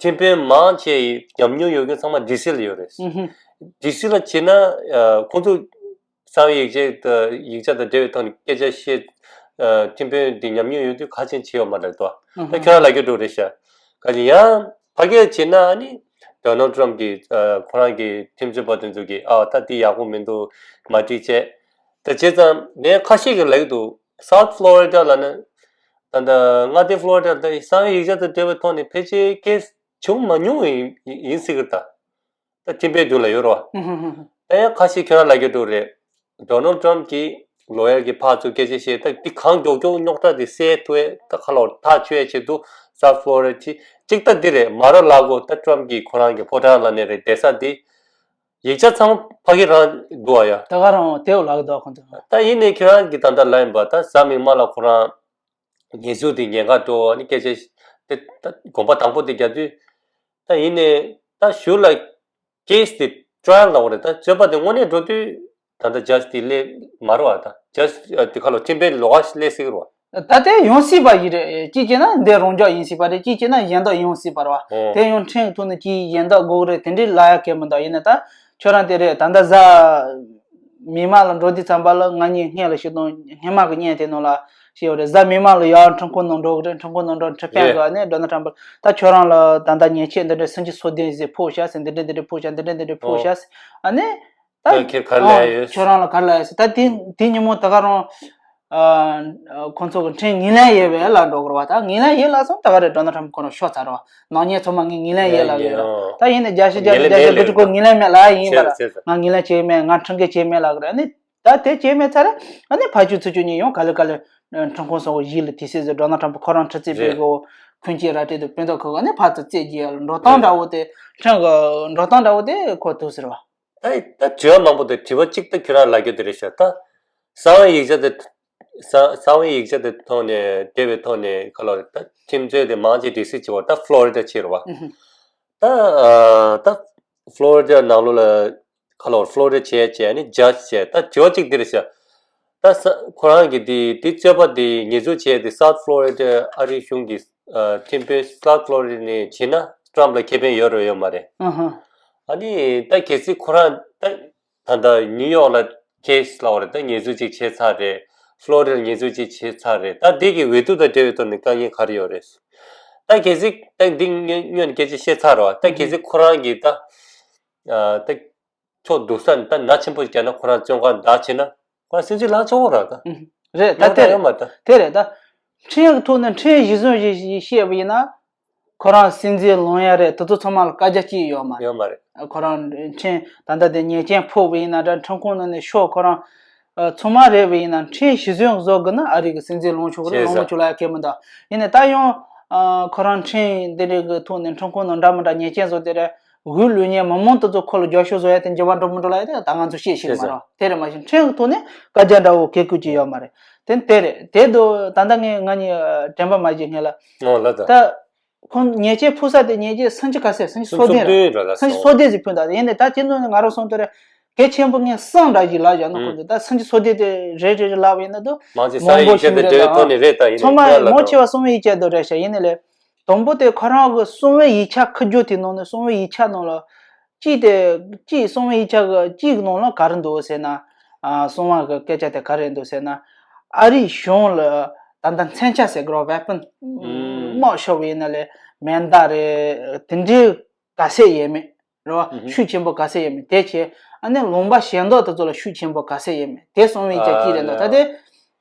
ཁྲིམས་དཔོན་མང་ཆེ་ཉམས་མྱོང་ཡོད་མཁན་ཚང་མ་ཌི་སི་ལ་ཡོད་རེད། ཨུ་ཧུ། ཌི་སི་ལ་བྱས་ན་ཨ་ཁོང་ཚོ་གསང་བའི་ཡིག་ཆ་དང་ཡིག་ཆ་དང་འབྲེལ་བའི་ཐོག་ནས་སྐད་ཆ་བཤད། ཨ་ཁྲིམས་དཔོན་འདི་ཉམས་མྱོང་ཡོད་དུས་ཁ་ཆེན་བྱས་ཡོད་མ་རེད་དོ། ཨུ་ད་ཧུ། ཁྱོད་རང་ལབ་རྒྱུ་འགྲོ་རེད་ཤག་ག་ཅི་ཡང་ཕ་གིར་བྱས་ན་ཨ་ནི་ཌོ་ནལ་ཊམ་ཕ་གིས་ཨ་ཁོ་རང་གི་ཁྲིམས་རྩོད་པ་དེ་ཚོ་གིས་ཨ་ད་འདི་ཡག་པོ་མི་འདུག་མ་འགྲིག་བྱས། ད་བྱས་ཙང་ངས་ཁ་ཤས་ཀྱིས་ལབ་ཀྱི་འདུག་སའུ་ཐི་ཕློ་རི་ཌ་ལབ་ན། ད་ལྟ་མངའ་སྡེ་ཕློ་རི་ཌ་ལ་ད་གསང་བའི་ཡིག་ཆ་དང་འབྲེལ་བའི་ཐོག་ནས་ཕལ་ཆེར་ཀེ་སི་བྱུང་མ་མྱོང་བ་ཡིན་ཡིན་སྲིད་ཀྱི་རེད་ད། ད་ཁྲིམས་དཔོན་མདུན་ལ་ཡོད་རེད་བ། ཧུམ་ཧུམ་ཧུམ། ད་ཡང་ཁ་ཤས་ཁྱོད་རང་ལབ་རྒྱུ་འགྲོ་རེད། ཌོ་ནལ་ཊམ་ཕ་གི་ལོ་ཡར་གྱིས་ཕར་ཚུར་སྐད་ཆ་བཤད། ད་འདི་གང་མགྱོགས་མགྱོགས་རྙོག་དྲ་འདི་སེལ་ཐུབ་ཡས། ད་ཁ་ལོ་ཐག་ཆོད་ཡས་ཆེད་དུ་སའུ་ཐི་ཕློ་རི་ཌ་ཅིག་ཅིག་ད་འདི་རེད། མ་ར་ལ་གོ་ད་ཊམ་ཕ་གི་ཁོ་རང་གི་ཕོ་བྲང་ལ་ནས་རེད། བསྡད་ས་འདི་ ཡིག་ཆ་ཚང་མ་ཕ་གི་རང་འདུག་ཨ་ཡ། ད་ག་རང་དེའུ་ལག་འདུག་ཁོང་ཚོ། ད་ཡིན་ནའི་ཁྱོད་རང་གི་ད་ལྟ་ལ་ཡིན་པ་ད་གཟའ་མིག་དམར་ལ་ཁོ་རང་ཉེས་འཛུགས་དེ་ཉེན་ཁ་འགྲོ་ཨ་ནི་སྐད་ཆ་དེ་ད་དགོངས་པ་དང་པོ་དེ་རྒྱག་དུས། ད་ཡིན་ནའི་ད་ཞུ་ལ་ཀེ་སི་དེ་ཊ་རའི་ཡལ་ལ་འོ་རེད། ད་རྩོད་པ་དེ་དངོས་གནས་འགྲོ་དུས་ད་ལྟ་ཇ་ཇི་དེ་སླེབས་མ་རེད་བ། ད་ཇ་ཇི་དེ་ཁ་ལོ་ཁྲིམས་དཔོན་ལོགས་ཀ་སླེབས་སྲིད་རེད་བ། ད་དེ་ཡོང་སྲིད་པ་ཡིན་རེད། གཅིག་བྱས་ན་འདི་རང་འཇགས་ཡིན་སྲིད་པ་རེད། གཅིག་བྱས་ན་གཞན་དག་ཡོང་སྲིད་པ་རེད་བ། ཨོ། དེ་ཡང་ཁྲིམས་ཐོག་ནས་གཅིག་གཞན་དག་དགོས་རེད། དེ་འདྲའི་ལབ་ཡ་གལ་མི་འདུག་ཡིན་ན་ད་ཁྱོད་རང་དེ་རེད། ད་ལྟ་གཟའ་མིག་དམར་ལ་འགྲོ་དུས་ཙམ་པ་ལ་ང་གཉིས་སྔོན་ལ་ཞིག་དང་སྔོན་མ་གི་བརྙན་དེ་ནང་ལ་ཞིག་ཡོད་རེད། གཟའ་མིག་དམར་ལ་ཡར་ཁྲིམས་ཁང་ནང་འགྲོ་གི་རེད། ཁྲིམས་ཁང་ནང་འགྲོ་ཁྲིམས་དཔོན་གི་ཨ་ནི་ཌོ་ནལ་ཊམ་པ་ད་ཁྱོད་རང་ལ་ད་ལྟ་ཉེས་ཆད་འདི་འདྲ་སུམ་ཅུ་སོ་བདུན་ཟིག་ཕོག་ཤག་ཟེར། འདི་འདྲ་འདི་འདྲ་ཕོག་ཤག་འདི་འདྲ་འདི་འདྲ་ཕོག་ཤག་ཨ་ནི། ད་ད་ཁྱེད་ག་རེ་ལབ་ཡོད། ཁྱོད་རང་ལ་ག་རེ་ལབ་ཡོད་ཟེར། ད་དེ་དེ་ཉིན་མོ་ད་ག་རང་ཨ་ཁོང་ཚོ་གི་ཁྲིམས་ངོས་ལེན་ཡས་པའི་ལ་འགྲོ་དགོས་རེད་བ། ད་ངོས་ལེན་ཡས་ལ་སོང་ད་ག་རེ་ཌོ་ནལ་ཊམ་པ་ཁོ་རང་ཤོར་ཚར་རེད་བ། ནག་ཉེས་ཚང་མ་ངས་ངོས་ལེན་ཡས་ལ་ངོས་ལེན་ཡས་ལ། ད་ཡིན་ནའི་རྒྱལ་སྤྱི་རྒྱལ་ལ་རྒྱལ་སྤྱི་དགུ་ཅུ་གོ་ངོས་ལེན་མེད་ལ་ཡིན་པ་ར། ང་ངོས་ལེན་བྱས་མེད། ང་ཁྲིམས་འགལ་བྱས་མེད་ལ་གི་རེད། ཨ་ནི་ད་དེ་བྱས་མེད་ཚར་རེད། ཨ་ནི་ཕར་ཚུར་ཚུར་ཚུར་གཉིས་ཡོང་ག་ལེ་ག་ལེ་ཁྲིམས་ཁང་སོང་གི་གཞི་ལ་དེ་སྲིད་ཟེར་ཌོ་ནལ་ཊམ་པ་ཁོ་རང་ཁྲི་རྩིས་པའི་གི་འཁོན་གྱི་ར་སྤྲད་དུ་དཔོན་ཐོག་ཁུར་གི་ཨ་ནི་ཕར་ཚུར་རྩོད་རྒྱུ་ཡ་ལ་འགྲོ་སྟངས་འདྲ་བོ་དེ་ཁྲིམས་གི་འགྲོ་སྟངས་འདྲ་བོ་དེ་ཁོ་ཐུག་ཟེར་བ། ད་ད་དྲི་བ་མང་པོ་དང་དྲི་བ་གཅིག་ད་ཁྱོད་རང་ལབ་རྒྱུ་དེ་རེད་ཤག་ད་གསང་བའི་ཡིག་ཆ་དེ་གསང་གསང་བའི་ཡིག་ཆ་དེ་ཐོག་ནས་འབྲེལ་བའི་ཐོག་ནས་ག་ལོ་རེད། ད་ཁྲིམས་རྩོད་དེ་མང་ཆེ་སྒྲིག་སྲིད་བྱེད་པ་ད་ཕློ་རི་ཌ་བྱེད་རེད་བ། ད་ད་ཕློ་རི་ཌ་ནང་ལོགས་ལ་ག་ལོ་ཕློ་རི་ཌ་བྱས་བྱས་ནི་ཇ་ཇི་བྱས། ད་དྲི་བ་གཅིག་དེ་རེད་ཤག་ད་ས་ཁོ་རང་གིས་དེ་དེ་རྩོད་པ་དེ་ཉེས་འཛུགས་བྱས་དེ་སའུཐ་ཕློ་རི་ཌ་ཨ་རིའི་གཞུང་གི་ཁྲིམས་དཔོན་སའུཐ་ཕློ་རི་ཌ་ནས་བྱས་ན་ཊམ་པ་ལ་ཁེ་ཕན་ཡོད་རེད་ཡོད་མ་རེད། ཨ་ཧ། ཨ་ནི་ད་གལ་སྲིད་ཁོ་རང་ད་ད་ལྟ་ནིའུ་ཡོག་ལ་ཁེ་སི་ལབ་པ་རེད། ད་ཉེས་འཛུགས་ཅིག་བྱས་ཚར་རེད། ཕློ་རི་ཌ་ལ་ཉེས་འཛུགས་ཅིག་བྱས་ཚར་རེད། ད་དེ་གི་འོས་བསྡུ་དང་འབྲེལ་བའི་ཐོག་ནས་དཀའ་ངལ་ག་རེ་ཡོད་རེད། ད་གལ་སྲིད་ད་འདི་སྔོན་སྔོན་ནས་སྐད་ཆ་བཤད་ཚར་རེད་བ། ད་གལ་སྲིད་ཁོ་རང་གིས་ད་ད་ཕྱོགས་སྡུག་ས་ནས་ད་ན་ཆེན་པོ་རྒྱག་ན་ཁོ་རང་བཙོན་ཁང་བདག་བྱས་ན་ཁོ་རང་སེམས་ཅན་ལངས་ཆོག་གི་རེད་ད། རེད་ད། ཡོང་དེ་ད་རེད་ཡོད་མ་ད། དེ་རེད་ད། ཁྲིམས་ཀྱི་ཐོག་ནས་ཁྲིམས་གཞི་བཟུང་ཞིག་བཤད་པ་ཡིན་ན། ཁོ་རང་སྲིད་འཛིན་ལོང་ཡ་རེད། དེ་ཚོ་ཚང་མ་ལ་བཀའ་རྒྱ་གཅིག་ཡོད་མ་རེད། ཡོད་མ་རེད། ཁོ་རང་ཁྲིམས་ད་ལྟ་དེ་ཉེས་ཅན་ཕོག་པ་ཡིན་ན་འདྲ། ཁྲིམས་ཁང་ནང་ནས་ཤོག་ཁོ་རང་ཨ་ཚང་མ་རེད་པ་ཡིན་ན་ཁྲིམས་གཞི་བཟུང་བཟོ་དགོས་ན་ཨ་རི་གི་སྲིད་འཛིན་ལོང་ཆོག་རེད། ལོང་མ་ཆོག་ལ་ཡ་གལ་མི་འདུག་ཡིན་ནའི་ད་ཡང་ཨ་ཁོ་རང་ཁྲིམས་འདི་འདྲའི་གི་ཐོག་ནས་ཁྲིམས་ཁང་ནང་འདྲ་མི་འདྲ་ཉེས་ཅན་བཟོ་དེ་རེད། དགུ་ལོ་ཉེས་མི་མང་དེ་ཚོ་ཁོ་ལ་རྒྱབ་སྐྱོར་བཟོ་ཡ་དེ་འགྱུར་བ་འགྲོ་མི་འགྲོ་ལ་ཡ་དེ་ད་ང་ཚོ་ཤེས་ཤེས་མ་རེད། དེ་རེད་མ་གཞི་ཁྲིམས་ཀྱི་ཐོག་ནས་བཀའ་རྒྱ་འདྲ་བོ་གལ་དགོས་ཀྱི་ཡོད་མ་རེད། དེ་དེ་རེད། དེ་དུ་ད་ལྟ་ངས་ང་གཉིས་དྲན་པ་མ་བརྗེད་སྔོན་ལ། ཨོ་ལ་ད། ད་ཁོང་ཉེས་ཆད་ཕུལ་ས་དེ་ཉེས་ཆད་སུམ་ཅུ་ག་ཚད་སུམ་ཅུ་སོ་བདུན་རེད། སུམ་ཅུ་སོ་བདུན་ཟིག་ཕུལ་འདུག་ཡིན་ནའི་ད་དེ་ནང་ནས་ང་རང་སོང་དུས་རེད། གལ་ཆེན་པོ་ངས་གསང་འདྲ་ཞིག་ལབ་བཞག་ན་ཁོང་ཚོས་ད་སུམ་ཅུ་སོ་བདུན་དེ་རེད་རེད་རེད་ལབ་པ་ཡིན་ན་དུ་མང་ཆེ་མང་པོ་ཞིག་རེད་ད། ཚང་མ་མང་ཆེ་བ་གསང་བའི་ཡིག་ཆ་དུ་རེད་ཤག་ཡིན་ནའི་ལས། དང་པོ་དེ་ཁོ་རང་གི་གསང་བའི་ཡིག་ཆ་ཁུ་རྒྱུ་དེ་ནང་ནས་གསང་བའི་ཡིག་ཆ་ནང་ལ། གཅིག་དེ་གཅིག་གསང་བའི་ཡིག་ཆ་གི་གཅིག་གི་ནང་ལ་ག་རེ་འདུག་ཟེར་ན། ཨ་གསང་བ་གི་སྐད་ཆ་དེ་ག་རེ་འདུག་ཟེར་ན། ཨ་རིའི་གཞུང་ལ་ད་ལྟ་མཚོན་ཆ་ཟེར་གི་རེད། ཝེ་པན་དམག་ཤོར་བ་ཡིན་ན་ལས་མེ་མདའ་རེད། དེ་འདྲའི་ག་ཚད་ཡོད་མེད་རེད་བ། ཤུགས་ཆེན་པོ་ག་ཚད་ཡོད་མེད་དེ་བྱས། ཨ་ནི་ལུང་པ་གཞན་དག་དེ་ཚོ་ལ་ཤུགས་ཆེན་པོ་ག་ཚད་ཡོད་མེད་དེ་གསང་བའི་ཡིག་ཆ་གཅིག་རེད་འདུག་ད་དེ།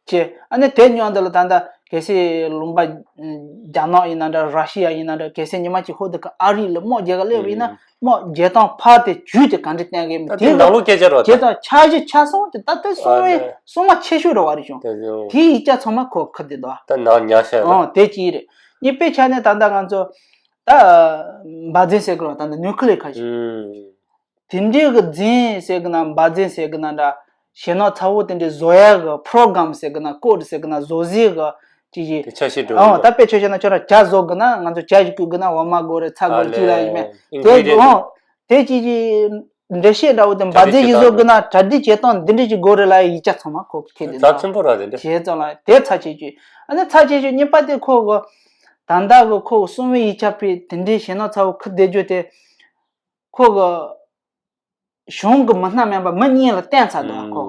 ཅེས། ཨ་ནི་དེ་སྔོན་འདི་ལ་ད་ལྟ་གལ་སྲིད་ལུང་པ་རྒྱ་ནག་ཡིན་ན་འདྲ། ར་ཤི་ཡ་ཡིན་ན་འདྲ། གལ་སྲིད་ཉི་མ་གཅིག་ཧོ་དེ་ག་ཨ་རི་ལ་དམག་རྒྱག་ག་སླེབས་པ་ཡིན་ན་དམག་རྒྱག་སྟངས་ཕར་དེ་ཇུས་དེ་ག་འདྲ་བསྟན་གི་མིན་ད་དེ་དེ་ནང་ལོགས་སྐད་ཆ་རེད་བ། དེ་དང་འཆར་གཞི་ཆ་ཚང་དེ་ད་ལྟ་གསང་བའི་གསང་བ་ཆེ་ཤོས་རེད་བ་རེད་བྱུང་། དེ་ཡིག་ཆ་ཚང་མ་ཁོ་ཁུར་དེ་འདུག་ད་ནང་ཉར་ཤག་རེད། ཨང་དེ་གཅིག་རེད། གཉིས་པའི་ཆ་ནས་ད་ལྟ་ང་ཚོ་ད་འབར་རྫས་ཟེར་གི་རེད་བ། ད་ལྟ་ནིའུ་ཀི་ལི་ཡར་ཁ་ཤས། དེ་འདྲའི་གི་རྫས་ཟེར་གི་ན། འབར་རྫས་ཟེར་གི་ན་འདྲ། ཞེད་སྣང་ཚ་བོ་དེ་འདྲའི་བཟོ་ཡ་གི་པྲོ་གྷ་རམ་ཟེར་གི་ན། ཀོ་ཌི་ཟེར་གི་ན། བཟོ་རྩིས་གི་ཅི་ཞིག་དེ་འཆར་གཞི་འགྲོ་ཨང་གི་ད་དཔེ་ཆ་བཤད་ན་ཁྱོད་རང་ཇ་བཟོ་གི་ན་ང་ཚོ་ཇ་ཞིག་བསྐོལ་གི་ན་འོ་མ་དགོས་རེད། ཚྭ་དགོས་རེད། ཅི་ལ་ཡིན་མེད་དེ་ཨང་དེ་ཅི་ཅི་འགྲེལ་བཤད་འདྲ་བོ་དེ་འབར་རྫས་ཞིག་བཟོ་གི་ན་གྲ་སྒྲིག་བྱེད་སྟངས་འདི་འདྲ་ཞིག་དགོས་རེད་ལ་ཡིག་ཆ་ཚང་མ་ཁོ་ཁེལ་དེ་ཚབས་ཆེན་པོ་ར་དེ་འདྲ་བྱས་ཙང་ལ་དེ་ཚར་བྱེད་རྒྱུ། ཨ་ནི་ཚར་བྱེད་རྒྱུ་གཉིས་པ་དེ་ཁོ་གི་ད་ལྟ་གི་ཁོ་གསང་བའི་ཡིག་ཆ་ཕུད་དེ་འདྲའི་ཞེད་སྣང་ཚ་བོ་ཁུར་བསྡད་རྒྱུ་དེ། ཁོ་གི་གཞུང་གི་མི་སྣ་མིན་པ་མི་གཉིས་ལ་བསྟན་ཚར་འདུག་ཨ། ཁོ་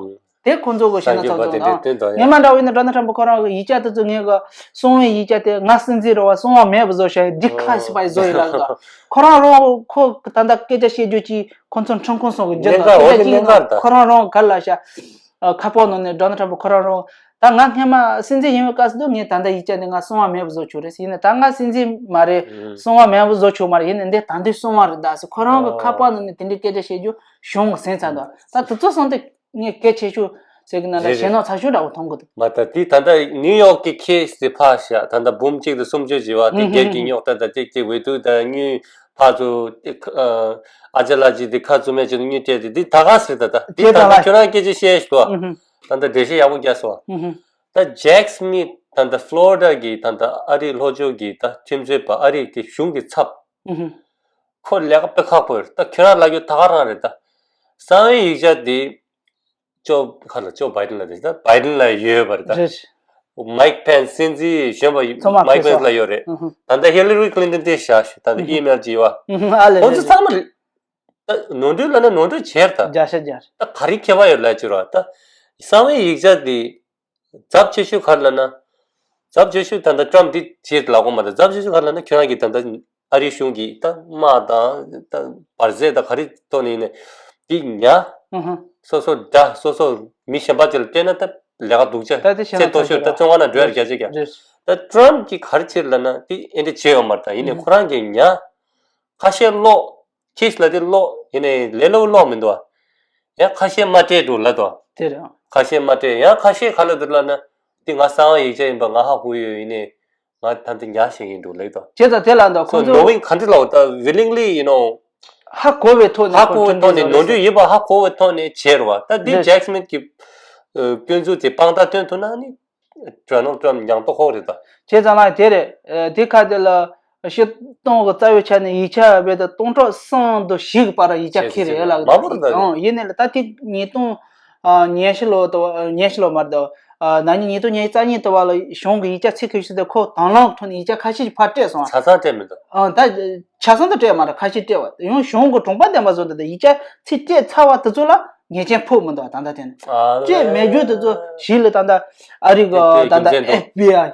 དེ་ཁོ་ཚོ་གི་ཞེད་སྣང་ཚ་བོ་དང་། ངས་མ་འདྲ་བ་ཡིན་ན་ཌོ་ནལ་ཊམ་པ་ཁོ་རང་གི་ཡིག་ཆ་དེ་ཚོ་ངས་གི་གསང་བའི་ཡིག་ཆ་དེ་ང་སྲིད་འཛིན་རེད་བ། གསང་བ་མེད་པ་བཟོ་བྱས་ཌི་ཁ་ལ་སི་ཕའི་བཟོ་ཡི་ལབ་འདུག་ཁོ་རང་རང་ཁོ་ད་ལྟ་སྐད་ཆ་བཤད་རྒྱུ་ཅིག་ཁོ་ཚོ་ཁྲིམས་ཁང་སོགས་ཀྱི་རྒྱབ་གནས་དང་སྐད་ཆ་ཅིག་ཡིན་ན་ཁོ་རང་རང་ག་ལ་བྱ། ཁ་པར་ནང་ནས་ཌོ་ནལ་ཊམ་པ་ཁོ་རང་རང་ད་ང་སྔས་མ་སྲིད་འཛིན་ཡིན་པའི་སྐབས་སུ་ངས་ད་ལྟ་ཡིག་ཆ་འདི་ང་གསང་བ་མེད་པ་བཟོ་ཆོག་རེད་ཟེར། ཡིན་ན་ད་ང་སྲིད་འཛིན་མ་རེད། གསང་བ་མེད་པ་བཟོ་ཆོག་མ་རེད། ཡིན་ན་འདི་ད་འདི་གསང་བ་རེད་ད་ཟེར། ཁོ་རང་གི་ཁ་པར་ནང་ནས་དེ་འདྲའི་སྐད་ཆ་བཤད་རྒྱུ་གཞུང་གི་ཟིན་ཚར་འདུག་ད་དེ་ཚོ་སོང་དུས་ངས་གལ་ཆེ་ཤོས་ཟེར་གི་ན་ད་རེད་ཞེད་རེད། སྣང་ཚ་ཤོས་འདྲ་བོ་མཐོང་གི་འདུག་མ་ད་དེ་ད་ལྟ་ནིའུ་ཡོག་གི་ཁེ་སི་དེ་ཕར་བཞག་ད་ལྟ་འབུམ་གཅིག་དང་སུམ་ཅུ་བཞི་བ་དེ་ཧུམ་སྒེར་གྱི་ཧུམ་རྙོག་དྲ་དང་ཅིག་ཅིག་འོས་བསྡུ་དང་དངུལ་ ཕར་ཚུར་དེ་ཁ་ཨ་ཨ་ཅག་ལགས་ཀྱིས་དེ་ཁ་བཙུམ་མེད་ཅིག་ཏུ་གཉིད་སྤྲད་དེ་འདི་ད་ག་ཟེར་ད་ད་འདི་ད་ད་ཁྱོད་རང་སྐད་ཆ་བཤད་ཤི་ཏོ། ད་ད་འགྲེལ་བཤད་ཡག་པོ་རྒྱག་སོང་། ད་ཇེག་སི་མིད་ད་ད་ཕློ་རི་ཌ་གི་ད་ད་ཨ་རིའི་ལྷོ་ཕྱོགས་ཀྱི་ད་ཁྲིམས་རྩོད་པ་ཨ་རིའི་གི་གཞུང་གི་ཚབ། ཁོ་ལས་ཀ་དཔེ་ཁག་པོ་ཡོད་རེད། ད་ཁྱོད་རང་ལབ་རྒྱུ་ད་ག་རང་རེད། ད་གསང་བའི་ཡིག་ཆ་དེ་ཅོ་ཁ་ལ་ཅོ་བྷའི་ཌེན་ལ་དེ་ད་བྷའི་ཌེན་ལ་ཡོད་པ་རེད། ད་རེད། མའིག་པེན་སི་སྲིད་འཛིན་གཞོན་པ་ཚང་མ་མའིག་ཕེབས་པེན་སི་སོང་ལ་ཡོད་རེད། ད་ལྟ་ཧི་ལ་རི་ཀླིན་ཏན་དེ་བཞག་ཞུ་ད་ལྟ་ཨི་མེལ་བྱས་པ། ཨ་ལས་ཁོང་ཚོ་ཚང་མ་ད་ནོར་འཁྲུལ་ལབ་ན་ནོར་འཁྲུལ་བྱས་རེད། ད་རྒྱ་ཤ་རྒྱ་ད་ག་རེ་ཁྱད་པར་ཡོད་ལབ་ཅི་རོགས། ད་གསང་བའི་ཡིག་ཆ་དེ། ཚབས་ཆེ་ཤོས་ག་རེ་ལབ་ན། ཚབས་ཆེ་ཤོས་ད་ལྟ་ཏྲམ་འདི་བྱེད་ལབ་དགོས་མ་རེད། ཚབས་ཆེ་ཤོས་ག་རེ་ལབ་ན་ཁྱོད་རང་གིས་ད་ལྟ་ཨ་རིའི་གཞུང་གིས་ད་དམག་དང་ད་འབར་རྫས་དང་ག་རེ་ཐོག་ནས་ཡིན་ནའི་འདི་ཉར། སོ་སོ་འདྲ་སོ་སོ་མི་གཞན་པ་ཅིག་ལ་སྤྲད་ན་ད་ལས་ཀ་སྡུག་ཅག་ད་དེ་བཤད་ན་ཚད་མཐོ་ཤོས་ད་བཙོན་ཁང་ནང་འགྲོ་ཡ་རྒྱ་ཆེ་ཀྱང་། རེད། ད་ཏྲམ་གྱིས་ག་རེ་བྱེད་ལབ་ན་འདི་ཨེ་འདྲ་བྱས་ཡོད་མ་རེད། ད་ཡིན་ནའི་ཁོ་རང་གིས་ཉར། ཁ་ཤས་ཀློག་ཁྱེད་ལ་དེ་ཀློག་ཡིན་ནའི་ལས་སླ་པོ་ཀློག་མི་འདུག་ཨ། ཡང་ཁ་ཤས་མ་སྤྲད་འགྲོ་ལབ་འདུག་དེ་རེད། ཁ་ཤས་མ་སྤྲད་ཡང་ཁ་ཤས་ག་ལབ་འདུག་ལབ་ན། འདི་ང་གསང་བ་ཡིག་ཆ་ཡིན་པ་ང་ཧ་གོ་ཡོད། ཡིན་ནའི་ང་ད་འདི་ཉར་བཞག་གི་འདུག་ལབ་འདུག་བྱས་ཙང་དེ་ལ་འདུག་ཁོ་ཚོ་ནོ་ཝིང་ག་འདྲ་ལབ་ད་ཝི་ལིང་ལི་ཡིན་ནོ། ཧ་གོ་བའི་ཐོག་ནས་ཧ་གོ་བའི་ཐོག་ནས་ནོར་འཁྲུལ་ཡིན་པ་ཧ་གོ་བའི་ཐོག་ནས་བྱས་རེད་བ། ད་འདི་རེད། ཇེག་སི་མིད་ཀྱི་སྐྱོན་འཛུགས་དེ་དཔང་རྟགས་སྟོན་ཐུབ་ན་ནི། ཌོ་ནལ་ཊམ་ཉམས་རྟོགས་ཁོག་རེད་ད། བྱས་ཙང་ལ་དེ་རེད། དེ་ཁ་དེ་ལ་སྤྱིར་བཏང་གི་རྩ་བའི་ཆ་ནས་ཡིག་ཆ་བས་ད་སྟོང་ཕྲག་གསུམ་དང་བཞི་གི་བར་ཡིག་ཆ་ཁྱེར་ཡོད་ལ། མང་པོ་རེད་ད། ཨང་ཡིན་ནའི་ལ་ད་དེ་ཉིས་སྟོང་ཉི་ཤུ་ལོ་དང་ཉི་ཤུ་ལོ་མ་རེད་ད། ན་ནིང་ཉིས་སྟོང་ཉི་ཤུ་རྩ་གཉིས་དུ་བ་ལ་གཞུང་གི་ཡིག་ཆ་ཚིག་ཁ་ཤས་དེ་ཁོ་དང་བླངས་ཐོག་ནས་ཡིག་ཆ་ཁ་ཤས་ཕར་སྤྲད་སོང་། ཆ་ཚང་སྤྲད་མི་འདུག་ཨང་ད་ཆ་ཚང་དུ་སྤྲད་མ་རེད། ཁ་ཤས་སྤྲད་བ་ཡང་གཞུང་གི་དྲུང་པ་བདེན་པ་བཟོ་འདི་ད་ཡིག་ཆ་ཚིག་སྤྲད་ཚར་བ་དེ་ཚོ་ལ་ཉེས་ཆད་ཕོག་མི་འདུག་ད་ལྟ་དེ་ནི་སྤྲད་མེད་རྒྱུ་དེ་ཚོ་ཞིག་ལ་ད་ལྟ་ཨ་རི་གི་ད་ལྟ་ཨེཕ་བི་ཨའི་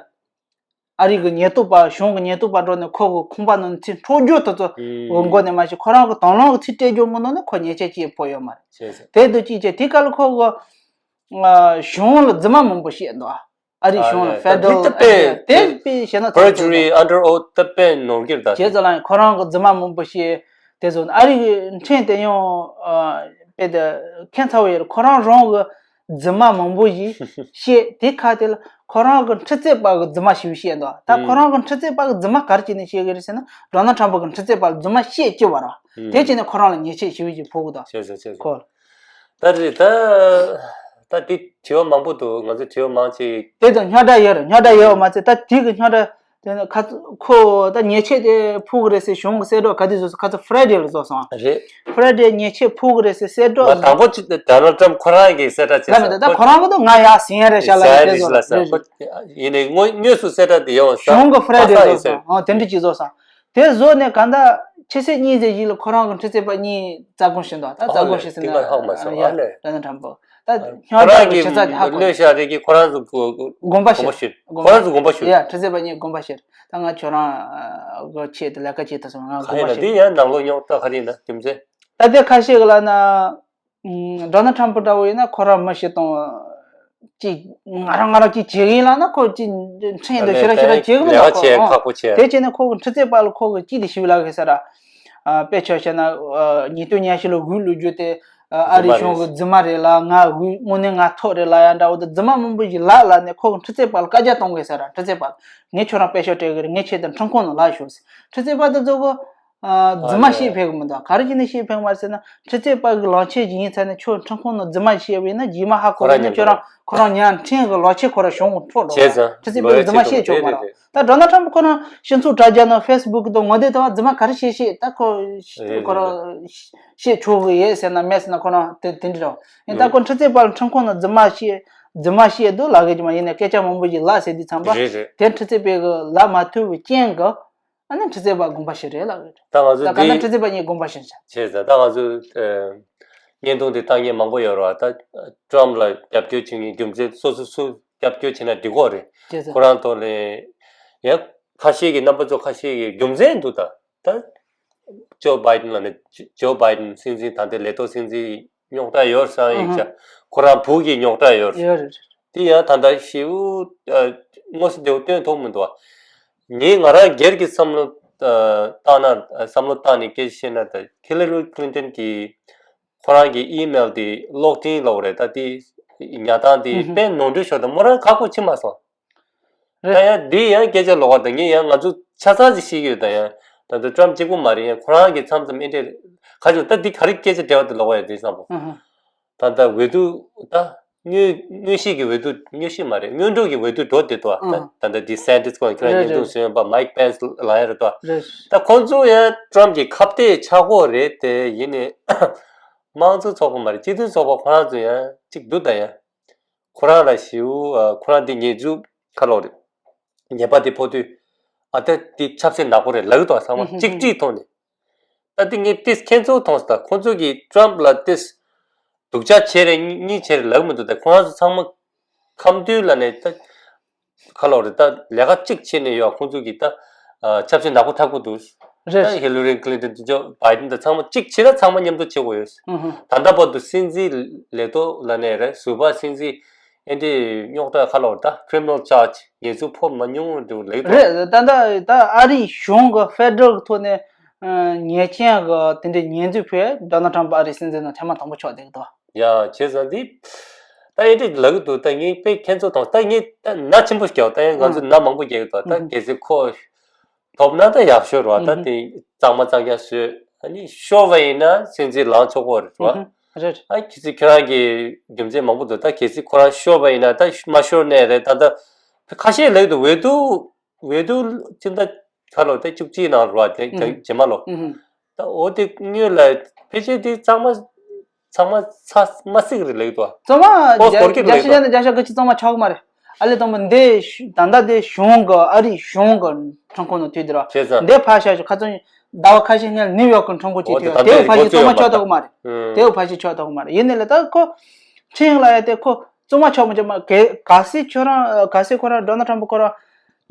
ཨ་རི་གི་ཉེན་རྟོག་པ་གཞུང་གི་ཉེན་རྟོག་པ་འགྲོ་ནས་ཁོ་གི་ཁང་པ་ནང་ནས་ཚུར་འཕྲོག་རྒྱུ་དེ་ཚོ་འོ་མགོ་ནས་མ་ཤེས། ཁོ་རང་གི་དང་བླངས་གི་ཚིག་སྤྲད་རྒྱུ་མི་འདུག་ནི་ཁོ་ཉེས་ཆད་ཅིག་ཕོག་ཡོད་མ་རེད། བྱས་ཙང་དེ་དུ་ཅིག་བྱས་དེ་ག་ལ་ཁོ་གི་གཞུང་ལ་རྫུན་མ་མང་པོ་བཤད་འདུག་ཨ་རི་གཞུང་ལ་ཕེ་ཌ་རལ་དེ་དཔེ་བྱས་ན་ཚོགས་འདུ་perjury under oath དེ་དཔེ་ནོར་གྱི་རེད་ད། བྱས་ཙང་ལ་ཁོ་རང་གི་རྫུན་མ་མང་པོ་བཤད་དེ་ཚོ་ཨ་རི་གི་ཕྲན་དེ་ཡང་དཔེ་དེ་ཁྱད་མཚར་བོ་ཡོད་རེད། ཁོ་རང་རང་གི་རྫུན་མ་མང་པོ་ཞིག་བཤད་དེ་ཁ་དེ་ལ་ཁོ་རང་གི་འཕྲི་རྩོད་པ་གི་རྫུན་མ་ཞིག་བཤད་འདུག་ད་ཁོ་རང་གི་འཕྲི་རྩོད་པ་གི་རྫུན་མ་ག་རེ་བྱས་ནས་བཤད་གི་རེད་ཟེར་ན་ཌོ་ནལ་ཊམ་པ་གི་འཕྲི་རྩོད་པ་ལ་རྫུན་མ་བཤད་ཅི་བ་ར་དེ་བྱས་ནས་ཁོ་རང་ལ་ཉེས་ཆད་ཞི་བའི་ཅིག་ཕོག་གི་འདུག་བྱས་ཙང་བྱས་ཙང་ཁོ་ད་རེད་ད། ད་དེ་དྲི་བ་མང་པོ་འདུག་ང་ཚོ་དྲི་བ་མང་ཆེ། དེ་དང་རྙོག་དྲ་ཡོད་རེད། རྙོག་དྲ་ཡོད་མ་ཚད་ད་དེ་གི་རྙོག་དྲ་དེ་ནི་ཁ་ཚ་ཁོ་ད་ཉེས་ཆད་དེ་ཕོག་གི་རེད་ཟེར་གཞུང་གི་གསལ་བསྒྲགས་ག་དུས་བཟོས་སོང་། ཁ་ཚ་ཕ་རའི་ཌེ་ལ་བཟོས་སོང་། རེད། ཕ་རའི་ཌེ་ཉེས་ཆད་ཕོག་གི་རེད་ཟེར་གསལ་བསྒྲགས་ང་དང་པོ་ཅི་ཌོ་ནལ་ཊམ་ཁོ་རང་གིས་གསལ་བསྒྲགས་བྱས་ལ་མེད་ད་ཁོ་རང་གི་ད་ང་ཡ་ཟིན་ཡ་རེད་ཤག་ལ་ཟིན་ཡ་དེ་རེད་བཟོས་ལ་ཟེར་རེད། ཁོ་ཡིན་ནའི་དངོས་དངོས་སུ་གསལ་བསྒྲགས་དེ་ཡོང་ས་གཞུང་གི་ཕ་རའི་ཌེ་ཁ་ས་བཟོས་ཡིན་ཟེར། སོང་། ཨོ་དེ་འདྲ་ཅིག་བཟོས་སོང་། དེ་བཟོས་ནས་གང་ལྟར་ཕྱི་ཚེས་གཉིས་ཚེས་བཞི་ལ་ཁོ་རང་གི་འཕྲི་རྩོད་པ་གཉིས་རྩ་དགོངས་ཞུས་འདུག་ད་རྩ་དགོངས་ཞུས་ཟིན་ན་ཧ་མ་སོང་ཡ་ཨ་ལས། ད་ནི་དྲང་པོ་ད་ཁོ་རང་གི་ལོས་ཤ་རེ་གི་ཁོ་རང་ཚོ་དགོངས་པ་ཞུས། ཁོ་རང་ཚོ་དགོངས་པ་ཞུས་ཡ་འཕྲི་རྩོད་པ་གཉིས་དགོངས་པ་ཞུས། ད་ང་ཁྱོད་རང་གི་ཆེད་དུ་ལས་ཀ་བྱེད་ཐུབ་སོང་ང་དགོངས་པ་ཞུས། འདི་ཡང་ནང་ལོགས་རྙོག་དྲ་ག་རེ་ཡིན་ན་རྒྱུ་མཚན། ད་ལྟའི་ཁ་ཤས་ཀྱི་ལ་ན། ཨུམ། ཌོ་ནལ་ཊམ་པ་འདྲ་བོ་ཡིན་ན་ཁོ་རང་མི་ཤི་གཏོང་། ཅིག་ང་རང་ང་རང་ཅིག་བྱེད་ཀྱི་ཡིན་ལབ་ན་ཁོ་ཅིག་འཕྲིན་དུ་ཞེ་དྲག་ཞེ་དྲག་བྱེད་ཀྱི་མི་འདུག་ཁོ། ཁག་པོ་ཆེ། དེ་བྱས་ནས་ཁོ་གི་འཕྲི་རྩོད་པ་ལ་ཁོ་གི་ཅི་དེ་ཞིབ་ལབ་གི་ས་ར། ཨ་དཔེ་ཆ་བཤད་ན་ཨ་ཉིས་སྟོང་ཉི་ཤུ་ལོ་དགུ་ལོ་རྒྱུ་དེ་ཨ་རི་གཞུང་གི་རྫུན་མ་རེད་ལ་ང་དངོས་གནས་ང་ཐོག་རེད་ལབ་ཡ་འདྲ་བོ་དེ་རྫུན་མ་མང་པོ་ཞིག་ལབ་ལབ་ནས་ཁོ་གི་འཕྲི་རྩོད་པ་ལ་བཀའ་རྒྱ་གཏོང་གི་ས་ར། འཕྲི་རྩོད་པ་ངས་ཁྱོད་རང་དཔེ་ཆ་སྤྲད་གི་རེད། ངས་ཁྱེད་དང་ཁྲིམས་ཁང་ནང་ལབ་ཤོག་ཟེར། འཕྲི་རྩོད་པ་དེ་ཚོ་གི་རྫུན་མ་བཤད་ཕེབས་གི་མི་འདུག་ག་རེ་བྱས་ནས་བཤད་ཕེབས་མ་རེད་ཟེར་ན་འཕྲི་རྩོད་པ་གི་ལག་ཆས་ཅིག་ཡིན་ཚར་ནས་ཁྱོད་ཁྲིམས་ཁང་ནང་རྫུན་མ་བཤད་པ་ཡིན་ན་རྗེས་མ་ཧ་གོ་བ་ཡིན་ན་ཁྱོད་རང་ཁོ་རང་ཉན་འཕྲིན་གི་ལག་ཆས་ཁོ་རང་གཞུང་གི་འཕྲོག་འགྲོ་བ། འཕྲི་རྩོད་པའི་རྫུན་མ་བཤད་ཆོག་མ་རེད། ད་ཌོ་ནལ་ཊམ་པ་ཁོ་རང་སྤྱི་ཚོགས་དྲ་རྒྱ་ནང་ཕེ་སི་བུག་དང་ངོ་དེབ་དང་རྫུན་མ་ག་རེ་བཤད་བཤད་ད་ཁོ་ཁོ་རང་བཤད་ཆོག་གི་ཡོད་ཟེར་ན་མེད་ཟེར་ན་ཁོ་རང་དེ་དེ་འདྲ་རེད། ཡིན་ད་ཁོ་འཕྲི་རྩོད་པ་ལ་ཁྲིམས་ཁང་ནང་རྫུན་མ་བཤད་རྫུན་མ་བཤད་འདུག་ལབ་གི་ཅི་མ་ཡིན་ན་སྐད་ཆ་མང་པོ་ཞིག་ལབ་ཟེར་དུས་ཚང་པ་དེ་འཕྲི་རྩོད་པའི་གི་ལབ་མ་ཐུབ་པའི་རྐྱེན་གི་ཨ་ནི་འཕྲི་རྩོད་པ་དགོངས་པ་ཞིག་རེད་ལབ་ཡོད། ད་ང་ཚོ་ད་ག་ན་འདི་འཕྲི་རྩོད་པ་གཉིས་དགོངས་པ་ཞིག་བྱ། བྱས་ཙང་ད་ང་ཚོ་ཨ་བརྙན་ཐུང་འདི་ལྟ་མཁན་མང་པོ་ཡོད་རེད་བ། ད་ཊམ་ལ་རྒྱབ་སྐྱོར་བྱེད་མཁན་རྒྱུ་མཚན་སོ་སོ་སུ་རྒྱབ་སྐྱོར་བྱེད་ན་འགྲིག་གོ་རེད། བྱས་ཙང་ཁོ་རང་ཐོག་ནས་ཡང་ཁ་ཤས་ཀྱི་རྣམ་པ་ཚོ་ཁ་ཤས་ཀྱི་རྒྱུ་མཚན་འདུག་ད་ད་ཇོ་བྷའི་ཌེན་ལ་ནི་ཇོ་བྷའི་ཌེན་སྲིད་འཛིན་ད་ལྟའི་ལས་ཐོག་སྲིད་འཛིན་རྙོག་དྲ་ཡོད་བསམ་ཡིན་ཀྱང་ཁོ་རང་བུ་གི་རྙོག་དྲ་ཡོད་རེད། ཡོད་རེད། དེ་ཡང་ད་ལྟ་ཞེ་པོ་ཨ་མངོན་གསལ་དོད་པོ་སྟོན་ཐུབ་མི་འདུག་ངས་ང་རང་སྒེར་གྱི་བསམ་བློ་ཨ་བཏང་ན་བསམ་བློ་བཏང་ནས་སྐད་ཆ་བཤད་ན་ད་ཧི་ལ་རི་ཀླིན་ཏན་གྱིས་ཁོ་རང་གི་ཨི་མེལ་དེ་གློག་འཕྲིན་ལབ་རེད། ད་དེ་ཉར་སྟངས་དེ་དཔེ་ནོར་འཁྲུལ་ཤོར་ད་མོ་རང་ཁག་པོ་ཕྱིན་མ་སོང་། རེད། ད་ཡང་འདི་ཡང་སྐད་ཆ་ལོགས་ཀ་ད་ངས་ཡང་ང་ཚོ་ཆ་ཚང་ཅིག་ཤེས་ཀྱི་ཡོད། ད་ཡང་ ད་ལྟ་ཊམ་གཅིག་པུ་མ་རེད། ཡང་ཁོ་རང་གི་མཚམས་མཚམས་ཨེ་འདྲས་ག་ཅུང་ད་འདི་ག་རེ་སྐད་ཆ་འབྲེལ་བ་དེ་ལོག་པ་ཡོད་དེ་བསམ་པ། ད་ལྟ་འོས་བསྡུ་ད་དངོས་དངོས་གཞི་གི་འོས་བསྡུ། དངོས་གཞི་མ་རེད། སྔོན་འགྲོ་གི་འོས་བསྡུ་འགྲོ་བསྡད་དོ། ད་ད་ལྟ་ཌི་སན་ཊི་སི་ཁོང་ཁྱེད་རང་རེད་བརྙན་ཐུང་རེད་བཟོས་པ། མའིག་པེན་སི་ལ་ཡ་རེད་དོ། རེད། ད་ཁོང་ཚོ་ཡང་ཊམ་གྱི་ཁ་གཏད་ཆགས་ཀྱི་རེད་དེ། ཡིན་ནའི་དམངས་གཙོ་ཚོགས་པ་མ་རེད། སྤྱི་མཐུན་ཚོགས་པ་ཁོ་རང་ཚོ་ཡང་གཅིག་འདུག་ད་ཡང་ཁོ་རང་ལ་ཞེ་པོ་ཁོ་རང་འདི་ཉེས་འཛུགས་ཁ་ལོག་རེད། ཉེས་པ་དེ་ཕོག་དུས་ཨ་ད་དེ་ཆབ་སྲིད་ནག་པོ་རེད་ལབ་ཀྱི་འདུག་ཚང་མ་གཅིག་སྒྲིལ་ཐོག་ནས། ད་དེ་ངས་ཏིས་ཁྱེད་ཚོ་མཐོང་སོང་། ད་ཁོང་ཚོ་གིས་ཊམ་ལ་ཏིས་སྡུག་ཅག་བྱས་རེད་གཉིས་བྱས་རེད་ལབ་ཀྱི་མི་འདུག་ད་ཁོ་རང་ཚོ་ཚང་མ་ཁམས་འདུས་ལ་ནས་ད་ཁ་ལོག་རེད། ད་ལས་ཀ་གཅིག་བྱས་ནས་ཡོད། ཁོང་ཚོ་གིས་ད་ཆབ་སྲིད་ནག་པོ་འཐབ་ཀྱི་འདུག་རེད། ད་ཧི་ལ་རི་ཀླིན་ཏོན་དེ་ཚོ་བྷའི་ཌེན་དང་ཚང་མ་གཅིག་བྱས་ན་ཚང་མ་མཉམ་དུ་བྱེད་དགོས་ཡོད། ད་ལྟ་བར་དུ་སྲིད་འཛིན་ལས་ཐོག་ལ་ནས་རེད། ཟུར་པ་སྲིད་འཛིན་ཨེ་འདྲས་རྙོག་དྲ་ཁ་ལོག་ད་ཁྲི་མི་ནལ་ཅར་ཇི་ཉེས་འཛུགས་ཕོག་མ་མྱོང་འདུག་ལབ་ཀྱི་འདུག་རེད། ད་ད་ད་ཨ་རིའི་གཞུང་གི་ཕེ་ཌ་རལ་གི་ཐོག་ནས་ཉེས་ཅན་གི་དེ་འདྲའི་ཉེས་འཛུགས་ཕོག་ཌོ་ནལ་ཊམ་ཕ་ཨ་རིའི་སྲིད་འཛིན་ནང་ཐེངས་མ་དང་པོ་ཆགས་བསྡད་ཀྱི་འདུག་ཡ་བྱས་ཙང་འདི་ད་ཨེ་འདྲས་ལབ་ཀྱི་འདུག་ད་ངས་དཔེ་ཁྱེད་ཚོ་དང་ད་ངས་ད་ན་ཆེན་པོ་བརྒྱབ། ད་ཡང་ང་ཚོ་ན་མང་པོ་བརྒྱབ་ཀྱི་འདུག་ད་གལ་སྲིད་ཁོ་ཐོབ་ན་ད་ཡག་ཤོས་རེད་བ། ད་དེ་གཙང་མ་གཙང་རྐྱང་བཟོས། ཨ་ནི་ཤོར་བ་ཡིན་ན་སྲིད་འཛིན་ལངས་ཆོག་གི་རེད་བ། རེད། ཨ་གལ་སྲིད་ཁྱོད་རང་གི་རྒྱུ་མཚན་མང་པོ་འདུག་ད་གལ་སྲིད་ཁོ་རང་ཤོར་བ་ཡིན་ན། ད་མ་ཤོར་ནའི་རེད། ད་ད་ཁ་ཤས་ལབ་འདུག་འོས་བསྡུ་འོས་བསྡུ་སྤྱི་ཟླ་ཁ་ལོ་ད་བཅུ་གཅིག་ནང་རེད་བ། དེ་ཨུ་ཧུམ། རྗེས་མ་ལོ། ཨུ་ཧུམ། ད་འོ་དེ་སྔོན་ལ་ཕལ་ཆེར་དེ་གཙང་མ་ཚང་མ་ཚ་མ་སྲིད་རེད་ལབ་འདུག་གཙང་མ་ཨོ་སྐོར་གྱི་རྒྱ་ལབ་ཤ་འདུག་ཅན་དང་རྒྱ་ཤ་གི་ཅི་གཙང་མ་ཆགས་ཀྱི་མ་རེད། ཨ་ལེ་དང་པོ་འདི་ད་ལྟ་འདི་གཞུང་གི་ཨ་རིའི་གཞུང་གི་ཁྲིམས་ཁང་ནང་དུས་འདིར་བ། བྱས་ཙང་འདི་ཕར་བཞག་ཤོག་ཁ་ཚོན་ཟླ་བ་ཁ་ཤས་སྔོན་ནིའུ་ཡོག་གི་ཁྲིམས་ཁང་ཅིག་འོ་དེ་ཐོས་ད་དེ་ལྟའི་ཕར་ཞིག་གཙང་མ་ཆགས་ཐུབ་ཀྱི་མ་རེད། ཨུམ། དེ་ཕར་ཞིག་ཆགས་ཐུབ་ཀྱི་མ་རེད། ཡིན་ནའི་ལ་ད་ཁོ་ཁྲིམས་ལ་ཡ་དེ་ཁོ་གཙང་མ་ཆགས་མ་ཆགས་མ་གལ་གལ་སྲིད་ཁྱོད་རང་གལ་སྲིད་ཁོ་རང་ཌོ་ནལ་ཊམ་ཕ་ཁོ་རང་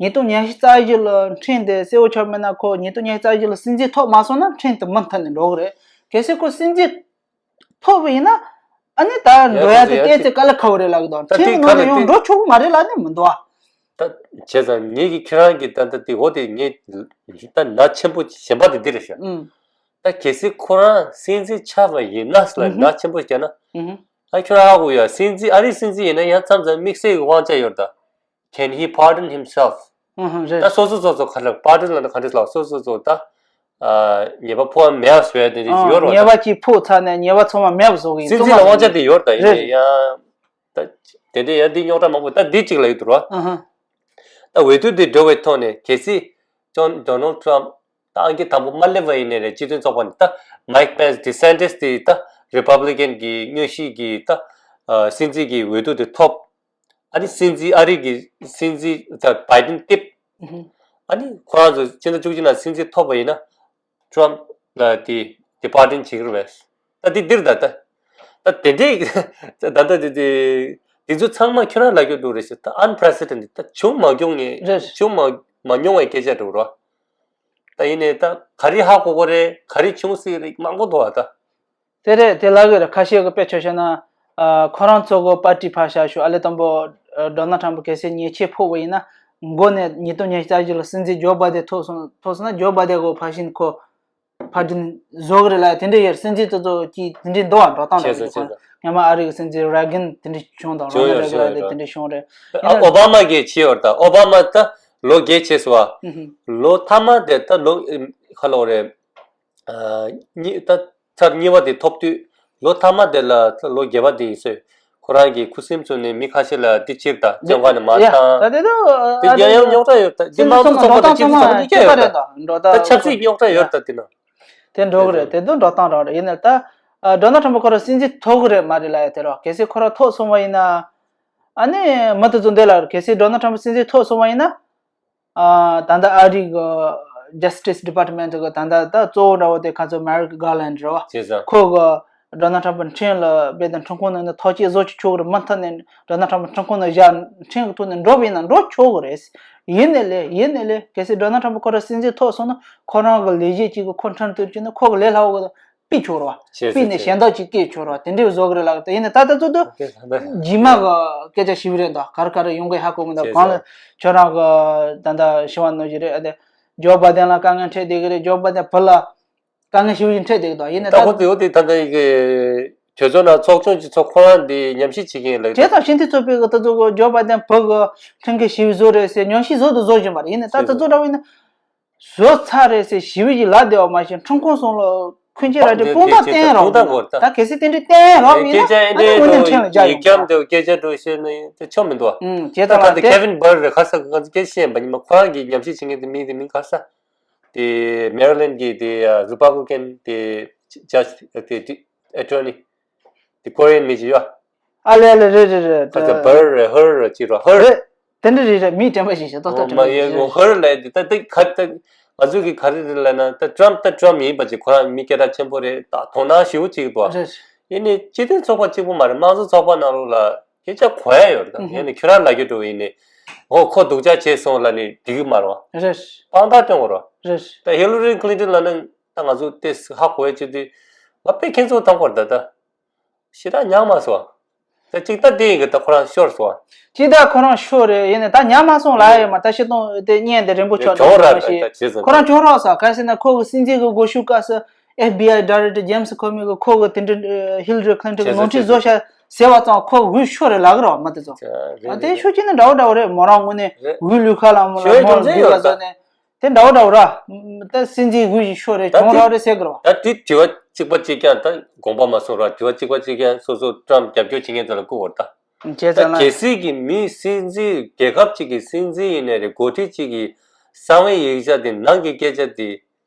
ཉིས་སྟོང་ཉི་ཤུ་རྩ་བཞི་ལ་ཁྲིམས་དེ་གསལ་བོ་ཆགས་མེད་ན། ཁོ་ཉིས་སྟོང་ཉི་ཤུ་རྩ་བཞི་ལ་སྲིད་འཛིན་ཐོབ་མ་སོང་ན་ཁྲིམས་དེ་མུ་མཐུད་ནས་འགྲོ་གི་རེད། གལ་སྲིད་ཁོ་སྲིད་འཛིན་ཐོབ་པ་ཡིན་ན་ཨ་ནི་ད་ཡ་འགྲོ་ཡ་ཁོ་དེ་ཚོ་ཡ་ཏན་ཏན་དཀའ་ལས་ཁག་པོ་རེད་ལབ་ཀྱི་འདུག་ད་ཁྲིམས་དེ་ནང་ཁ་ལ་ནས་ཡང་དེ་འགྲོ་ཆོག་གི་མ་རེད་ལབ་ནས་མི་འདུག་ཨ། ད་བྱས་ཙང་ངེད་ཀྱི་ཁྱེད་རང་གི་ད་ལྟ་དེ་འོ་དེ་ངས་ད་ན་ཆེན་པོ་གཞན་པ་དེ་འདི་རེད་ཤག་ཨུམ། ད་གལ་སྲིད་ཁོ་རང་སྲིད་འཛིན་ཆགས་པ་ཡིན་ན་ལ་ཨུ་ཧུམ། ན་ཆེན་པོ་བྱས་ན། ཨུ་ཧུམ། ད་ཁྱོད་རང་ཧ་གོ་ཡ། སྲིད་འཛིན་ཨ་རིའི་སྲིད་འཛིན་ཡིན་ན་ཡང་མཚམས་མཚམས་དམིགས་བསལ་གྱི་དབང་ཆ་ཡོད་ད། Can he pardon himself? ཨུ་ཧུམ། རེད། ད་སོ་སོ་སོ་སོ་ག་ལ་པར་ཌོན་ལ་ན་ག་འདྲས་ལ་སོ་སོ་སོ་ད་ཨ་ཉེས་པ་ཕོག་མེད་པ་བཟོ་ཡ་དེ་འདྲས་ཨ་ཡོད་རོགས་ཉེས་ད། པ་ཅིག་ཕོག་ཚར་ནས་ཉེས་པ་ཚང་མ་མེད་པ་བཟོ་གི་ཡིན། སྲིད་འཛིན་ལ་དབང་ཆ་དེ་ཡོད་ད། ཡིན་རེད། ནའི་ཡང་ད་དེ་འདྲས་ཡང་འདི་རྙོག་དྲ་མང་པོ་ད་འདི་གཅིག་ལ་ཡོད་འདུག་རོགས། ཨ་ཧ། ད་འོས་བསྡུ་དེ་འགྲོ་བའི་ཐོག་ནས་གལ་སྲིད་ཅོན་ཌོ་ནལ་ཊམ་ད་ཨང་ཀི་དང་པོ་མ་སླེབས་པ་ཡིན་ནའི་རེད། སྤྱི་མཐུན་ཚོགས་པ་ནས་ད་མའིག་པེན་སི་ཌི་སན་ཊི་སི་དེ་ད་རི་པབ་ལི་ཀན་གྱི་དངོས་གཞི་གི་ད་ཨ་སྲིད་འཛིན་གྱི་འོས་བསྡུ་དེ་ཐོབ། ཨ་ནི་སྲིད་འཛིན་ཨ་རི་གི་སྲིད་འཛིན་ད་བྷའི་ཌེན་ཐེབས། ཨ་ནི་ཁོ་རང་ཚོ་ཕྱི་ཟླ་བཅུ་གཅིག་ནང་སྲིད་འཛིན་ཐོབ་པ་ཡིན་ན་ཊམ་ལ་དེ་དེ་པར་ཌོན་བྱེད་ཀྱི་རེད་པས། ད་དེ་འདིར་ད་ད་ད་དེ་འདྲའི་ད་ད་དེ་དེ་དེ་ཚོ་ཚང་མ་ཁྱོད་རང་ལ་སྐྱོ་འདུག་རེད་ཤག་ད་ཨན་པྲེ་སི་ཌེན་ཊི་ད་བྱུང་མ་མྱོང་ངེས་རེད། བྱུང་མ་མ་མྱོང་བའི་སྐད་ཆ་འགྲོ་རོགས། ད་ཡིན་ནའི་ད་ག་རེ་ཧ་གོ་གོ་རེད། ག་རེ་བྱུང་སྲིད་རེད། མང་པོ་འདུག་ཨ་ད། དེ་རེད། དེ་ལབ་ཀྱི་རེད། ཁ་ཤས་ཀྱིས་དཔེ་ཆ་བཞག་ན། ཨ་ཁོ་རང་ཚོ་གི་པར་ཊི་ཕར་བཞག་ཤོག་ཨ་ལེ་དང་པོ་ཨ་ཌོ་ནལ་ཊམ་ཕ་གལ་སྲིད་ཉེས་ཆད་ཕོག་པ་ཡིན་ན། མགོ་ནས་ཉིས་སྟོང་ཉི་ཤུ་རྩ་བཞི་ལ་སྲིད་འཛིན་ཇོ་བྷའི་ཌེན་ཐོབ་སོང་ཐོབ་སོང་ན་ཇོ་བྷའི་ཌེན་གི་ཕར་ཕྱིན་ཁོ་པར་ཌོན་བཟོ་གི་རེད་ལབ་དེ་འདྲ་ཡོད། སྲིད་འཛིན་དེ་ཚོ་གིས་དེ་འདྲ་འདུག་ཨ། འགྲོ་སྟངས་བྱས་རེད། སོང་བྱས་སོང་། སྔོན་མ་ཨ་རི་གི་སྲིད་འཛིན་རེ་གན་དེ་འདྲ་བྱུང་དང་། རོ་བྱུང་ནལ་ཡོད་རེ་གན་བྱུང་ཡོད་དེ་རེད། དེ་འདྲ་བྱུང་རེད། ཨ་ཡིན་ན་ཨོ་བྷ་མ་གིས་བྱས་ཡོད་ད། ཨོ་བྷ་མ་ད་ལོ་བརྒྱད་བྱས་སོང་བ། ལོ་མཐའ་མ་དེ་ད་ལོ་ཁ་ལོ་རེད། ཨ་གཉིས་ད་ཚར་གཉིས་པ་དེ་ཐོབ་དུས་ལོ་མཐའ་མ་དེ་ལ་ད་ལོ་བརྒྱད་པ་དེ་ཡིན་ཟེར། ཁོ་རང་གི་ཁུ་སིམ་ཚོ་ནས་མི་ཁ་ཤས་ལ་འདི་ཕྱིར་དང་བཙོན་ཁང་ནས་མར་ཡ་བཏང་། ད་དེ་ད་དེ་ཨ་ཡང་ཡང་རྙོག་དྲ་ཡོད་ད། འདི་དམངས་གཙོ་ཚོགས་པ་དང་སྤྱི་མཐུན་ཚོགས་པ་གཉིས་ཀ་ཡོད་ད། ད་ཆབ་སྲིད་རྙོག་དྲ་ཡོད་ད་དེ་ན། དེ་འགྲོ་གི་རེད། དེ་ཚོ་འགྲོ་སྟངས་རང་རེད། ཡིན་ནའི་ད་ཨ་ཌོ་ནལ་ཊམ་ཕ་ཁོ་རང་སྲིད་འཛིན་ཐོབ་གི་རེད་མ་རེད་ལབ་ཡ་དེ་རོ། གལ་སྲིད་ཁོ་རང་ཐོབ་སོང་བ་ཡིན་ན། ཨ་ནི་མི་དེ་ཚོ་འདི་ལ་གལ་སྲིད་ཌོ་ནལ་ཊམ་ཕ་སྲིད་འཛིན་ཐོབ་སོང་བ་ཡིན་ན། ཨ་ད་ལྟ་ཨ་རི་གི་ཇ་སི་ཊི་སི་ཌི་པར་ཊི་མེན་ཊི་གི་ད་ལྟ་ད་གཙོ་བོ་འདྲ་བོ་དེ་ཁ་ཚོ་མེ་རིག་གྷར་ལེན་ཌི་རེད་བ། བྱས་ཙང་ཁོ་གི་ཌོ་ནལ་ཊམ་ཕ་ཁྲིམས་ལ་རྦད་དེ་ཁྲིམས་ཁང་ནང་ནས་ཐག་གཅོད་བཟོ་ཆོག་གི་རེད། མུ་མཐུད་ནས་ཌོ་ནལ་ཊམ་ཕ་ཁྲིམས་ཁང་ནང་བཞག་ཁྲིམས་ཀྱི་ཐོག་ནས་འགྲོ་བ་ཡིན་ན་འགྲོ་ཆོག་གི་རེད། ཡིན་ནའི་ལས་ཡིན་ནའི་ལས་གལ་སྲིད་ཌོ་ནལ་ཊམ་ཕ་ཁོ་རང་སྲིད་འཛིན་ཐོབ་སོང་ན་ཁོ་རང་གི་ལས་བྱེད་ཅིག་གི་ཁོ་ཁྲིམས་གཏུག་བྱས་ན་ཁོ་གི་ལས་སླ་བོ་གི་ཕུད་ཆོག་རེད་བ། བྱས་ཕུད་ནས་ཙང་གཞན་དག་ཅིག་སྐྱེས་ཆོག་རེད་བ། དེ་འདྲའི་བཟོ་གི་རེད་ལབ་ཀྱི་འདུག་ཡིན་ནའི་ད་ལྟ་ཚོ་དུ་རྗེས་མ་གི་སྐད་ཆ་ཞིག་རེད་འདུག་ག་རེ་ག་རེ་ཡོང་གི་ཧ་གོ་གི་འདུག་བྱས་གང་ཙང་ལ་ཁྱོད་རང་གི་ད་ལྟ་ཞི་བ་ནོར་གྱི་རེད། ཨ་དེ་ཇོ་བྷའི་ཌེན་ལ་དཀའ་ངལ་འཕྲད་བསྡད་ཀྱི་རེད། ཇོ་བྷའི་ཌེན་བུ་ལ་དཀའ་ངལ་ཞེ་པོ་ཅིག་འཕྲད་བསྡད་ཀྱི་འདུག་ཡིན་ནའི་ད་ད་ཁོ་ཚོས་འོ་དེ་ད་ལྟ་ཡི་གེ་གྲོས་ཚོགས་ནང་ཚོགས་ཆུང་གཅིག་ཚོགས། ཁོ་རང་འདི་ཉམས་ཞིབ་བྱེད་མཁན་ལབ་ཀྱི་འདུག་བྱས་ཙང་སྤྱི་འཐུས་ཚོགས་པའི་གི་ད་ཚོ་གི་ཇོ་བྷའི་ཌེན་བུ་གི་ཁྲིམས་འགལ་ཞེ་པོ་བཟོ་རེད་ཟེར་ཉམས་ཞིབ་བཟོ་དང་བཟོ་བཞིན་པ་རེད། ཡིན་ནའི་ད་ད་ཚོ་འདྲ་བོ་ཡིན་ན། བཟོ་ཚར་རེད་ཟེར་ཞི་བའི་ལ་བདེ་བ་མ་ཤེས། ཁྲིམས་ཁང་སོང་ལ་འཁོན་ཆེ་ར་དེ་དཔང་རྟགས་བསྟན་རོགས་མི་འདུག་ད་གལ་སྲིད་དེ་འདྲའི་བསྟན་རོགས་མི་ན་ཨ་ནི་དངོས་གནས་ཁྲིམས་ལ་རྒྱག་ཡོང་གི་ཡོད་ཀྱང་དེ་སྐད་ཆ་འགྲོ་ཤེས་ནི་དེ་ཆོ་མི་འདུག་ཨ། ད་ད་དེ་ཁེ་ཝིན་བར་རེད། ཁ་ས་ཁ་ས་སྐད་ཆ་བཤད་པ་ཉི་མ་ཁོ་རང་གི་ཉམས་ཞིབ་བྱེད་མཁན་དེ་མི་དེ་མིང་ཁ་ས་དེ་མེ་རི་ལེན་གི་དེ་རི་པབ་ལི་ཀན་དེ་ཇ་དེ་ཨེ་ཊོར་ནི་དེ་ཀོ་རི་ཡན་མི་ཅིག་ཡོད། ཨ་ལེ་ཨ་ལེ་རེད་རེད་རེད། ད་ད་བར་རེད་ཧར་རེད་ཅི་རོ་ཧར། རེད། དེ་འདྲ་རེད་རེད། མི་དྲན་པ་ཞིག་བྱས་ཏོག་ཏོག་མ་དྲན་པ་ཡོད་ཞིག་ངོ་ཧར་ལས་དེ་ད་དེ་ག་ད་ང་ཚོ་གི་ག་རེ་རེད་ལབ་ན་ད་ཊྲམ་ད་ཊྲམ་ཡིན་པ་ཅིག་ཁོ་རང་མི་སྐད་གྲགས་ཆེན་པོ་རེད། ད་དོ་སྣང་ཞེ་པོ་ཅིག་འདུག་རེད། ཡིན་ནའི་སྤྱི་མཐུན་ཚོགས་པ་གཅིག་པུ་མ་རེད། དམངས་གཙོ་ཚོགས་པ་ནང་ལོགས་ལ་སྐད་ཆ་གོ་ཡ་ཡོད་རེད། ད་ཡིན་ནའི་ཁྱོད་རང་ལབ་རྒྱུ་འགྲོ་ཡིན་ནའི་འོ་ཁོ་སྡུག་ཅག་བྱས་སོང་ལབ་ནས་འགྲིག་གི་མ་རེད་བ། རེད། དཔང་རྟགས་སྟོན་དགོས་རེད་བ། རེད། ད་ཧི་ལ་རི་ཁི་ལིན་ཊོན་ལབ་ན་ད་ང་ཚོ་དེ་ཧ་གོ་ཡ་བྱེད་དུས་ང་དཔེ་ཁྱེད་ཚོ་མཐོང་གི་རེད། ད་ད། ཞེ་དྲག་ཉམས་མ་སོང་། ད་ཅིག་ད་དེ་ཡིན་གི་ད་ཁོ་རང་ཤོར་སོང་། ཅིག་ད་ཁོ་རང་ཤོར་རེད། ཡིན་ནའི་ད་ཉམས་མ་སོང་ལབ་ཡོད་མ་ད་ཤི་སྟོང་དེ་བརྙན་དེ་རིང་པོ་ཆགས་འགྲོ་གི་རེད། ད་བྱས་ཙང་ཁོ་རང་གྱོང་རག་སོང་། ག་ཟེར་ན་ཁོ་གི་སྲིད་འཛིན་གི་སྒོ་ཕྱུགས་སྐབས་སུ་ཨེཕ་བི་ཨའི་ཌའི་རེག་ཊར་ཇེམ་སི་ཁོ་མི་གི་ཁོ་གི་དེ་འདྲ་ཧི་ལ་རི་ཁི་ལིན་ཊོན་གི་བྱས་ཙང་ནོར་འཁྲུལ་བཟོ་བྱས་ཟེར་བ་ཙང་ཁོ་འུད་ཤོར་རེད་ལབ་གི་རེད་བ། མ་དེ་ཚོ་ད་དེ་ཤུགས་ཆེ་ནི་འདྲ་བོ་འདྲ་བོ་རེད། མོ་རང་ངོས་ནས་འུད་ལུས་ཁ་ལ་མོ་ལ་མོ་ལ་འབུད་ག་བཟོ་ནས། དེ་འདྲ་བོ་འདྲ་བོ་ར། ད་སྲིད་འཛིན་འུད་ཅིག་ཤོར་རེད། ད་གྱོང་དེ་རག་རེད་ཟེར་གི་རོ། ད་དེ་དྲི་བ་གཅིག་པ་གཅིག་རྐྱང་ད་དགོངས་པ་མ་ཚོམ་ར། དྲི་བ་གཅིག་པ་གཅིག་རྐྱང་སོ་སོ་ཊྲམ་རྒྱབ་སྐྱོར་བྱེད་མཁན་ཚོ་ལ་བསྐུར་བ་རེད་ད། བྱས་ད་ཙང་ལ་གལ་སྲིད་ཀྱི་མི་སྲིད་འཛིན་རྒྱལ་ཁབ་ཅིག་གི་སྲིད་འཛིན་ཡིན་ནའི་རེད། འགོ་ཁྲིད་ཅིག་གིས་གསང་བའི་ཡིག་ཆ་དེ་ནང་གི་སྐད་ཆ་དེ་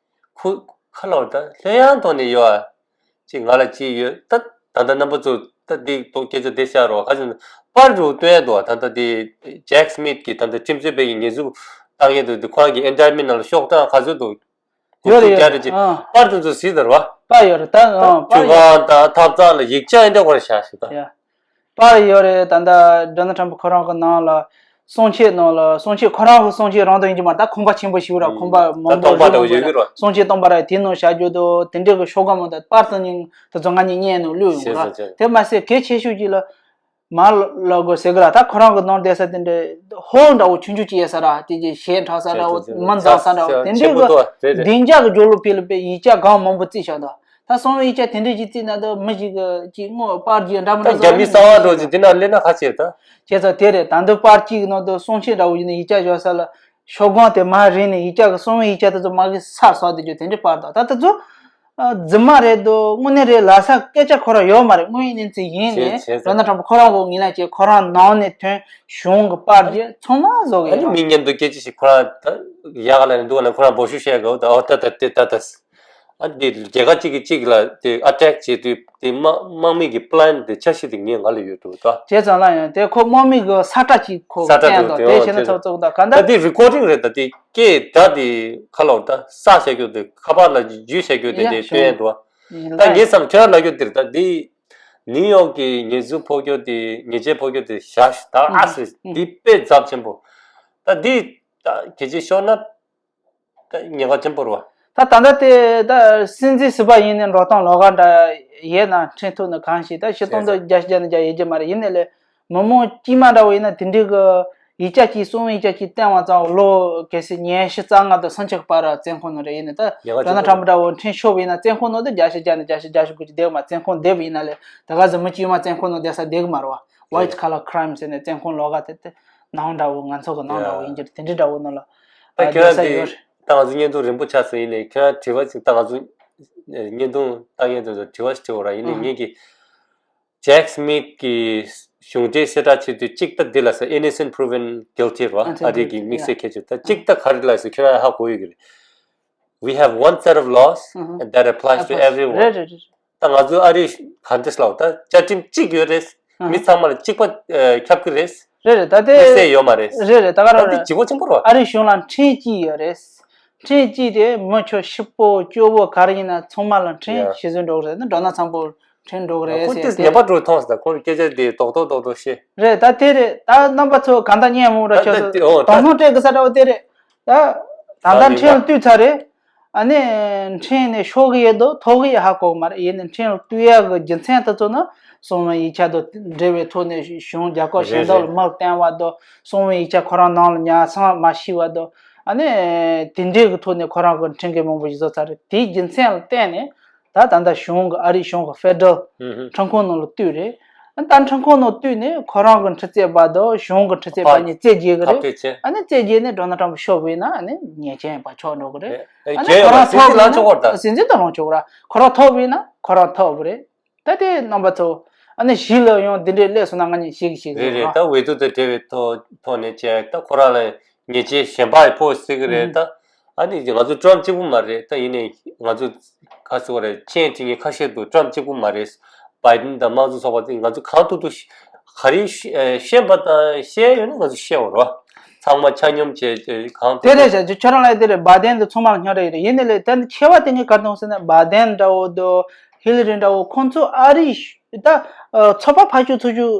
ཁུ་ཁ་ལོ་ད་ལྷོད་ཡངས་ཐོག་ནས་ཡོད་ཨ། ཅིག་ང་ལ་ཅིག་ཡོད། ད་ད་ལྟ་རྣམ་པ་ཚོ་ད་འདི་ཐོག་སྐད་ཆ་དེ་བཤད་རོགས། ཁ་ཅིག་པར་རུ་སྟོན་ཡ་འདུག་ད་ལྟ་དེ་ཇེག་སི་མིད་ཀྱིས་ད་ལྟ་ཁྲིམས་རྩོད་པའི་ཉེས་འཛུགས་བཏང་ཡ་འདུག་དེ་ཁོ་རང་གི་ཨིན་ཌའེཊ་མེན་ཊི་ནང་ལ་ཤོག་གྲངས་ག་ཚོད་འདུག་ཡོད་རེད་ཡོད་རེད། ཨ། པར་དེ་ཚོ་གཟིགས་དང་ར། པར་ཡོད་རེད་ད། ཨ་པར་ཡོད། ཇུས་ཀ་དང་ཐབ་ཚང་ལ་ཡིག་ཆ་ཡིན་འདྲ་བོ་རེད་བཞག་ཞིག་ད། ཡ། པར་ཡོད་རེད། ད་ལྟ་ཌོ་ནལ་ཊམ་ཕ་ཁོ་རང་གི་ནང་ལ་གསུང་ཆོས་ནང་ལ་གསུང་ཆོས་ཁོ་རང་གི་གསུང་ཆོས་རང་དང་ཡིན་གྱི་མ་རེད། ད་ཁང་པ་ཆེན་པོ་ཞིག་ར། ཁང་པ་མང་པོ་སྟོང་པ་འདྲ་བོ་ཡོད་ཀྱི་ར། གསུང་ཆོས་སྟོང་པ་ར་དེའི་ནང་བཞག་རྒྱུ་དང་དེ་འདྲའི་གི་ཤོག་སྒམ་མང་དང་པར་དང་ཉིན་དེ་ཚོ་ང་གཉིས་བརྙན་ནང་བླུགས་ཡོང་གི་ར། དེ་མ་ཟད་གལ་ཆེ་ཤོས་ཅིག་ལ་མར་ལ་དགོས་ཟེར་གི་ར། ད་ཁོ་རང་གི་ནང་བསྡད་ས་དེ་འདྲའི་ཧོལ་འདྲ་བོ་ཆུང་ཆུང་ཅིག་ཡོད་ས་ར། དེ་གི་གཞས་འཁྲབ་ས་འདྲ་བོ་མི་འཛོམས་ས་འདྲ་བོ་དེ་འདྲའི་གི་བདེ་འཇགས་གི་སྦྱོར་ལུགས་སྤེལ་ལ་དཔེ་ཡིག་ཆ་གང་མང་པོ་བརྩིས་བཞག་འདུག་ད་གསང་བའི་ཡིག་ཆ་དེ་འདྲ་ཅིག་བརྩིས་ན་ད་མི་ཞིག་གི་ཅིག་དངོས་པར་གྱི་འདྲ་མི་འདྲ་ད་རྒྱ་མི་གསང་བ་འདྲ་ཅིག་དེ་ན་སླེབས་ན་ཁ་ཕྱེ་ད། བྱས་ཙང་དེ་རེད། ད་འདི་པར་གཅིག་གི་ནང་དུ་གསུང་ཆོས་འདྲ་བོ་ཡིན་ན་ཡིག་ཆ་བཞག་ས་ལ་ཤོག་སྒམ་དེ་མར་རིལ་ནས་ཡིག་ཆ་གི་གསང་བའི་ཡིག་ཆ་དེ་ཚོ་མར་གི་སར་ཟག་བསྡད་རྒྱུ་དེ་འདྲའི་པར་དང་ད་དེ་ཚོ་རྫུན་མ་རེད་འདུག་དངོས་གནས་རེད་ལབ་ས་སྐད་ཆ་ཁོ་རང་ཡོད་མ་རེད། དངོས་ཡིན་ནི་ཚིག་ཡིན་ནས་རོ་ན་ཁྲམ་ཁོ་རང་གི་ངོས་ལ་བྱས་ཁོ་རང་ནང་ནས་ཐོན་གཞུང་གི་པར་གྱི་ཚང་མ་བཟོ་གི་ཡོད་རེད། མི་མཉམ་དུ་སྐད་ཆ་ཞིག་ཁོ་རང་ད་ཡག་ལ་འདུག་ན་ཁོ་རང་འབོད་ཤུགས་བྱས་དགོས་ད། ཨོ་ད་ད་དེ་ད་ད། ཨ་འདི་རྒྱལ་ཁབ་གཅིག་གིས་གཅིག་ལ་དེ་ཨ་ཊེག་བྱེད་དུས་དེ་དམག་དམག་མི་གི་པི་ལན་དེ་འཆར་གཞི་དེ་ངས་ང་ལ་ཡོད་འགྲོ་ད། བྱས་ཙང་ལ་ཡང་དེ་ཁོ་དམག་མི་གི་ས་ཁྲ་གཅིག་ཁོ་ས་ཁྲ་བསྟན་དུ་དང་དེ་དེ་བྱས་ན་ཚོགས་ཚོགས་དང་ག་ད་འདྲ། དེ་རི་ཀོར་ཌིང་རེད་ད། དེ་སྐད་སྒྲ་དེ་ཁ་ལོ་ད་ས་བྱ་རྒྱུ་དེ་ཁ་པར་ལ་བརྒྱུད་བྱ་རྒྱུ་དེ་ཡ་དེ་ཤོད་ཡ་འགྲོ། ད་ངས་བསམ་ཁྱོད་རང་ལ་རྒྱུ་དེར་ད་དེ་ནིའུ་ཡོག་གི་ཉེས་འཛུགས་ཕོག་རྒྱུ་དེ་ཉེས་ཆད་ཕོག་རྒྱུ་དེ་བཞག་ད་ཨ་སི་དེ་དཔེ་ཚབས་ཆེན་པོ་ད་དེ་ད་གལ་ཆེ་ཤོར་ན། ད་ཉེན་ཁ་ཆེན་པོ་རེད་བ། ད་ད་ལྟ་དེ་ད་སྲིད་འཛིན་ཟུར་པ་ཡིན་ནའི་འགྲོ་སྟངས་ལོགས་ཀ་འདྲ་ཡོད་ན་ཁྲིམས་ཐོག་ནས་གང་ཞིག་ད་ཕྱི་སྟོང་དང་བརྒྱད་ཅུ་གྱ་གཉིས་ཡོད་ཀྱི་མ་རེད། ཡིན་ནའི་ལས་མི་མང་དཀྱུས་མ་འདྲ་བོ་ཡིན་ན་དེ་འདྲའི་གི་ཡིག་ཆ་གཅིག་གསང་བའི་ཡིག་ཆ་གཅིག་བཏོན་པ་ཙང་ལོ་གལ་སྲིད་ཉི་ཤུ་རྩ་ལྔ་དང་སུམ་ཅུ་བར་བཙོན་ཁང་ནང་རེད། ཡིན་ནའི་ད་ཉེན་ཁ་ཆེན་པོ་རེད། ཌོ་ནལ་ཊམ་འདྲ་བོ་ཁྲིམས་ཤོར་བ་ཡིན་ན་བཙོན་ཁང་ནང་དུ་བརྒྱ་ཆ་བརྒྱ་ནས་བརྒྱ་ཆ་བརྒྱ་ཞིག་དགུ་ཅིག་བསྡད་ཡོད་མ། བཙོན་ཁང་བསྡད་པ་ཡིན་ན་ལས་ད་ག་ཟེ་མི་དཀྱུས་མ་བཙོན་ཁང་ནང་བསྡད་ས་བསྡད་གི་མ་རེད་བ། ཝའིཊ་ཁ་ལར་ཁྲའིམ་ཟེར་ནས་བཙོན་ཁང་ལོགས་ཀ་དེ་དེ་ནང་འདྲ་བོ་ང་ཚོ་གི་ནང་འདྲ་བོ་ཡིན་གྱི་རེད། དེ་འདྲའི་འདྲ་བོ་ནང་ལ་ད་ཁྱེད་རང་དེ་ད་ང་ཚོ་བརྙན་ཐུང་རིང་པོ་ཆགས་སོང་། ཡིན་ནའི་ཁྱེད་རང་དྲི་བ་ཅིག་ད་ང་ཚོ་བརྙན་ཐུང་ལྟ་མཁན་ཚོ་དྲི་བ་ཞིག་དྲི་བ་ར། ཡིན་ནའི་ངེད་ཀྱི་ཇེག་སི་མིད་ཀྱི་གཞུང་འབྲེལ་གསལ་བསྒྲགས་བྱེད་དུས་གཅིག་ད་འདི་ལ་ཟེར་innocent proven guilty ར། ཨ་རིག་གི་དམིགས་བསལ་ཁྱད་ཆོས་ད་གཅིག་ད་ག་རེ་ལ་ཟེར་ཁྱེད་རང་ཧ་གོ་ཡོད་ཀྱི་རེད། We have one set of laws and that applies to everyone. རེད་རེད་རེད། ད་ང་ཚོ་ཨ་རི་ག་འདྲས་ལབ་ད་བཅའ་ཁྲིམས་གཅིག་ཡོད་རེད། ཨ་མི་ཚང་མ་ལ་གཅིག་པ་ཨ་ཁྱབ་ཀྱི་རེད། རེད་རེད། ད་དེ་དམིགས་བསལ་ཡོད་མ་རེད། རེད་རེད། ད་ག་རང་ད་དེ་རེད། ལྗིད་པོ་ཆེན་པོ་རེད་བ། ཨ་རི་གཞུང་ལ་ཁྲིམས་གཅིག་ཡོད་རེད། ཁྲིམས་གཅིག་དེ་མི་ཁྱོད་ཕྱུག་པོ་སྐྱོ་བོ་ག་རེ་ཡིན་ན་ཚང་མ་ལ་ཁྲིམས་ཡ་གཞི་བཟུང་འགྲོ་གི་རེད། འགྲོ་ན་ཚང་པོ་ཁྲིམས་འགྲོ་གི་རེད་ཁོ་ཟེར་དེ་ཏེ། ངན་པ་འགྲོ་མཐོང་ཟེར། ཁོ་ལ་སྐད་ཆ་དེ་རྡོག་རྡོག་རྡོག་རྡོག་བཤད། རེད། ད་དེ་རེད། ད་རྣམ་པ་ཚོ་གང་ལྟར་སྙན་མོ་ར་ད་ཆགས་ད་སོང་། དེ་ཨོ་ད་དོགས་སྣང་སྤྲད་གི་ས་འདྲ་བོ་དེ་རེད། ད་ད་ད་ལྟ་མིན་ཁྲིམས་ལ་པ་བཏུད་ཚར་རེད། ཨ་ནི་ཁྲིམས་ནས་ཤོར་གི་ཡོད་དོ་ཐོག་གི་ཡོད་ཧ་གོ་གི་མ་རེད། ཡིན་ནའི་ཁྲིམས་ལ་བཏུད་ཡག་གི་རྒྱུ་མཚན་དེ་ཚོ་ནི་གསང་བའི་ཡིག་ཆ་དང་འབྲེལ་བའི་ཐོག་ནས་གཞུང་རྒྱ་གར་གཞན་དག་ལ་དམག་བཏང་བ་དང་གསང་བའི་ཡིག་ཆ་ཁོ་རང་ནང་ལ་ཉར་ཚགས་མ་ཤེས་པ་དང་ཨ་ནི་དེ་འདྲའི་གི་ཐོག་ནས་ཁོ་རང་གི་ཁྲིམས་འགལ་མང་པོ་ཞིག་བཟོ་ཚར་རེད། དེའི་རྒྱུ་མཚན་ལ་བརྟེན་ནས་ད་ད་ལྟ་གཞུང་གི་ཨ་རིའི་གཞུང་གི་ཧྥེ་ཌེ་རལ་ཁྲིམས་ཁང་ནང་ལ་བཏུད་རེད། ད་ཁྲིམས་ཁང་ནང་བསྡུས་ནས་ཁོ་རང་གི་འཕྲི་བཙས་པ་དང་གཞུང་གི་འཕྲི་བཙས་པ་གཉིས་བཙས་རྒྱག་གི་རེད། ཁ་གཏད་བྱས། ཨ་ནི་བཙས་རྒྱག་ནས་ཌོ་ནལ་ཊམ་ཕུ་ཤོར་བས་ན་ཨ་ནི་ཉེས་ཅན་ཡིན་པ་ཆགས་འགྲོ་གི་རེད། ཨ་ནི་ཁོ་རང་ཐོབ་བས་ན་སྲིད་འཛིན་ལངས་ཆོག་གི་རེད་ད། སྲིད་འཛིན་ད་ལངས་ཆོག་གི་རེད། ཁོ་རང་ཐོབ་བས་ན་ཁོ་རང་ཐོབ་རེད། ད་དེ་རྣམ་པ་ཚོ། ཨ་ནི་གཞིས་ལ་ཡང་འདི་འདྲའི་སླེབས་སོང་ན་ང་གཉིས་ཤིག་ཤིག་རེད་རེད། ད་འོས་བསྡུ་དང་འབྲེལ་བའི་ཐོག་ཐོག་ནས་བྱས་ད་ཁོ་རང་ལ་ཉེས་ཆད་གཞན་པ་ཡི་ཕོག་སྲིད་ཀྱི་རེད་ད། ཨ་ནི་ང་ཚོ་ཊམ་ཕུ་གཅིག་པུ་མ་རེད་ད། ཡིན་ནའི་ང་ཚོ་ག་ཟེར་བ་རེད། མཆན་བྲིས་མཁན་ཁ་ཤས་འདུག་ཊམ་ཕུ་གཅིག་པུ་མ་རེད། བྷའི་ཌེན་དང་དམངས་གཙོ་ཚོགས་པ་དེ་ང་ཚོ་གང་ཐུབ་ཐུབ་ཤ- ག་རེ་ཤ- ཨེ་ཤེས་པ་དང་ཤེས་ཡོད་ན་ང་ཚོ་ཤེས་བར་བ། ཚང་མ་ཆ་སྙོམས་བྱས་ཏེ་གང་དེ་ཐུབ་རེད་ཐུབ། ཤག་ཁྱོད་རང་ལ་དེ་རེད། བྷའི་ཌེན་དེ་ཚང་མ་ལ་སྙན་གྲགས་ཡོད་རེད། ཡིན་ནའི་ལས་ད་ནི་ཆེ་བ་དེ་ངས་ག་རེ་མཐོང་ཟེར་ན་བྷའི་ཌེན་འདྲ་བོ་དང་ཧི་ལི་རི་འདྲ་བོ་ཁོང་ཚོ་ཨ་རི་ད་ཚོགས་པ་ཕར་ཞོག་ཚུར་ཞོག་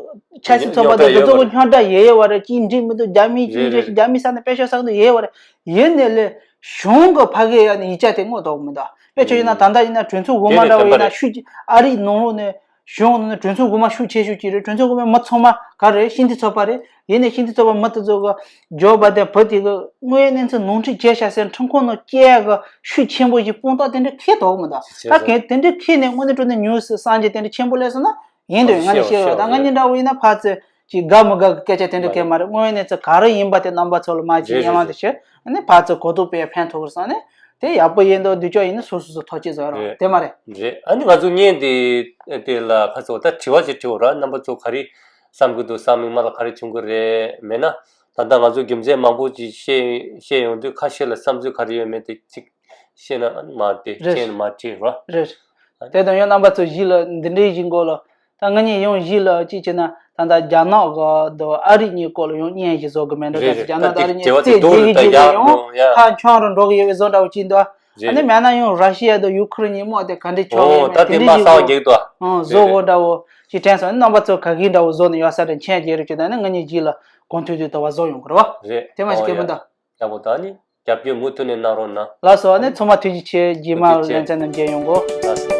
ཆབ་སྲིད་ཚོགས་པ་དང་དེ་ཚོ་གི་སྙན་གྲགས་ཡོད་རེད། སྙན་གྲགས་ཡོད་པ་རེད། གཅིག་འགྲིག་མི་འདུག་རྒྱ་མི་གཅིག་རེད་འདྲ་རེད། རྒྱ་མི་ས་ནས་དཔེ་ཤོག་ས་གི་འདུག་ཡོད་པ་རེད། ཡིན་ནའི་ལས་གཞུང་གི་ཕ་གི་ཡ་ནས་ཡིག་ཆ་དེ་བསྔོག་ཐུབ་མི་འདུག་དཔེ་ཆ་ཡིན་ན་ད་ལྟ་ཡིན་ན་གྲོས་ཚོགས་འོག་མ་འདྲ་བོ་ཡིན་ན་ཤུགས་ཨ་རིའི་ནང་ལོགས་ནས། གཞུང་ནང་གྲོས་ཚོགས་འོག་མ་ཤུགས་ཆེ་ཤོས་ཅིག་རེད། གྲོས་ཚོགས་འོག་མའི་མི་ཚང་མ་ག་རེ་ཕྱི་འཐེན་ཚོགས་པ་རེད། ཡིན་ནའི་ཕྱི་འཐེན་ཚོགས་པ་མི་དེ་ཚོ་གི་ཇོ་བྷའི་ཌེན་བུ་དེ་གི་དངོས་ཡོད་གནས་ཚུལ་ནོར་འཁྲུལ་བྱས་ཤག་ཟེར་ཁྲིམས་ཁང་ནང་བསྐྱལ་གི་ཤུགས་ཆེན་པོ་ཞིག་དཔང་རྟགས་དེ་འདྲ་འཁེལ་ཐུབ་མི་འདུག་ད་གལ་དེ་འདྲ་འཁེལ་ནས་དངོས་གནས་དྲང་གནས་ཉུང་སུ་སངས་རྒྱས་དེ་འདྲ་ཆེན་པོ་སླེབས་སོང་ན་ཡིན་འདུག་ང་ནི་ཤེས་རོགས་ད་ང་གཉིས་འདྲ་བོ་ཡིན་ན་ཕར་ཚུར་ཅིག་དགའ་མི་དགའ་གི་སྐད་ཆ་དེ་འདྲ་གས་མ་རེད། དངོས་ཡོད་གནས་ཚུལ་ག་རེ་ཡིན་པ་དེ་རྣམ་པ་ཚོ་ལ་མ་ཅིག་ཡན་ལག་དེ་བྱས་ཨ་ནི་ཕར་ཚུར་གོ་རྟོགས་སྤེལ་ཕན་ཐོགས་གི་སོང་ནས། དེ་ཡག་པོ་ཡིན་འདུག་དུས་ཚོད་ཡིན་ན་སོ་སོ་སོ་ཐག་གཅོད་བཟོ་རོགས། རེད། དེ་མ་རེད། རེད། ཨ་ནི་ང་ཚོ་བརྙན་དེ་དེ་ལ་ཁ་སོ་ད་དྲི་བ་ཞིག་དྲི་འོ་ར། རྣམ་པ་ཚོ་ག་རེ་བསམ་གི་འདུག་བསམ་མི་མ་ལ་ག་རེ་བྱུང་གི་རེད། མེད་ན་ད་ལྟ་ང་ཚོ་རྒྱུ་མཚན་མང་པོ་ཅིག་བཤད་བཤད་ཡོང་དུས་ཁ་ཤས་ལ་བསམ་ཚུལ་ག་རེ་ཡོད་མེད་དེ་ཅིག་བཤད་ན་མ་དེ་རེད། བཤད་ན་མ་དྲི་ར། རེད། དེ་དང་ཡང་རྣམ་པ་ཚོ་གཞིས་ལ་འདི་འདྲའི་གཞིས་མགོ་ལ། ད་ང་གཉིས་ཡང་གཞིས་ལ་གཅིག་བྱས་ན་ད་ལྟ་རྒྱ་ནག་གི་དང་ཨ་རི་གཉིས་སྐོར་ལ་ཡང་བརྙན་ཞིག་བཟོ་གི་མེད་འགྲོ། རེད་རེད། རྒྱ་ནག་དང་ཨ་རི་གཉིས་རྩེད་རྒྱག་གི་འདུག་ཡང་ཁ་འཆམ་རུ་འགྲོ་གི་ཡོད་པའི་བཟོ་འདྲ་བོ་གཅིག་འདུག་ཨ་ནི་མེད་ན་ཡང་ར་ཤི་ཡ་དང་ཡུ་ཁུ་རེན་གཉིས་དམག་དེ་ག་འདྲས་ཆགས་ཡོད་མེད་དེ་འདྲས་ཞིག་བཟོ་བཟོ་འདྲ་བོ་ཅིག་དྲན་སོང་། ཨ་ནི་རྣམ་པ་ཚོ་ག་གི་འདྲ་བོ་བཟོ་ནས་ཡོད་ས་རེད། མཆན་རྒྱག་རོགས་བྱེད་དང་། ཨ་ནི་ང་གཉིས་གཞིས་ལ་གང་ཐུབ་ཐུབ་དུ་བ་བཟོ་ཡོང་གི་རེད་བ། རེད། དེ་མ་ཞིག་གལ་མི་འདུག་ཡག་པོ་ད་ནི་རྒྱབ་སྐྱོར་མུ་མཐུད་ནས་གནང་རོགས་གནང་། ལགས་སོ། ཨ་ནི་ཚང་མ་ཐུགས་རྗེ་ཆེ། རྗེས་མ་ལེ་ཚན་ནང་མཇལ་ཡོང་གོ། ལགས་སོ།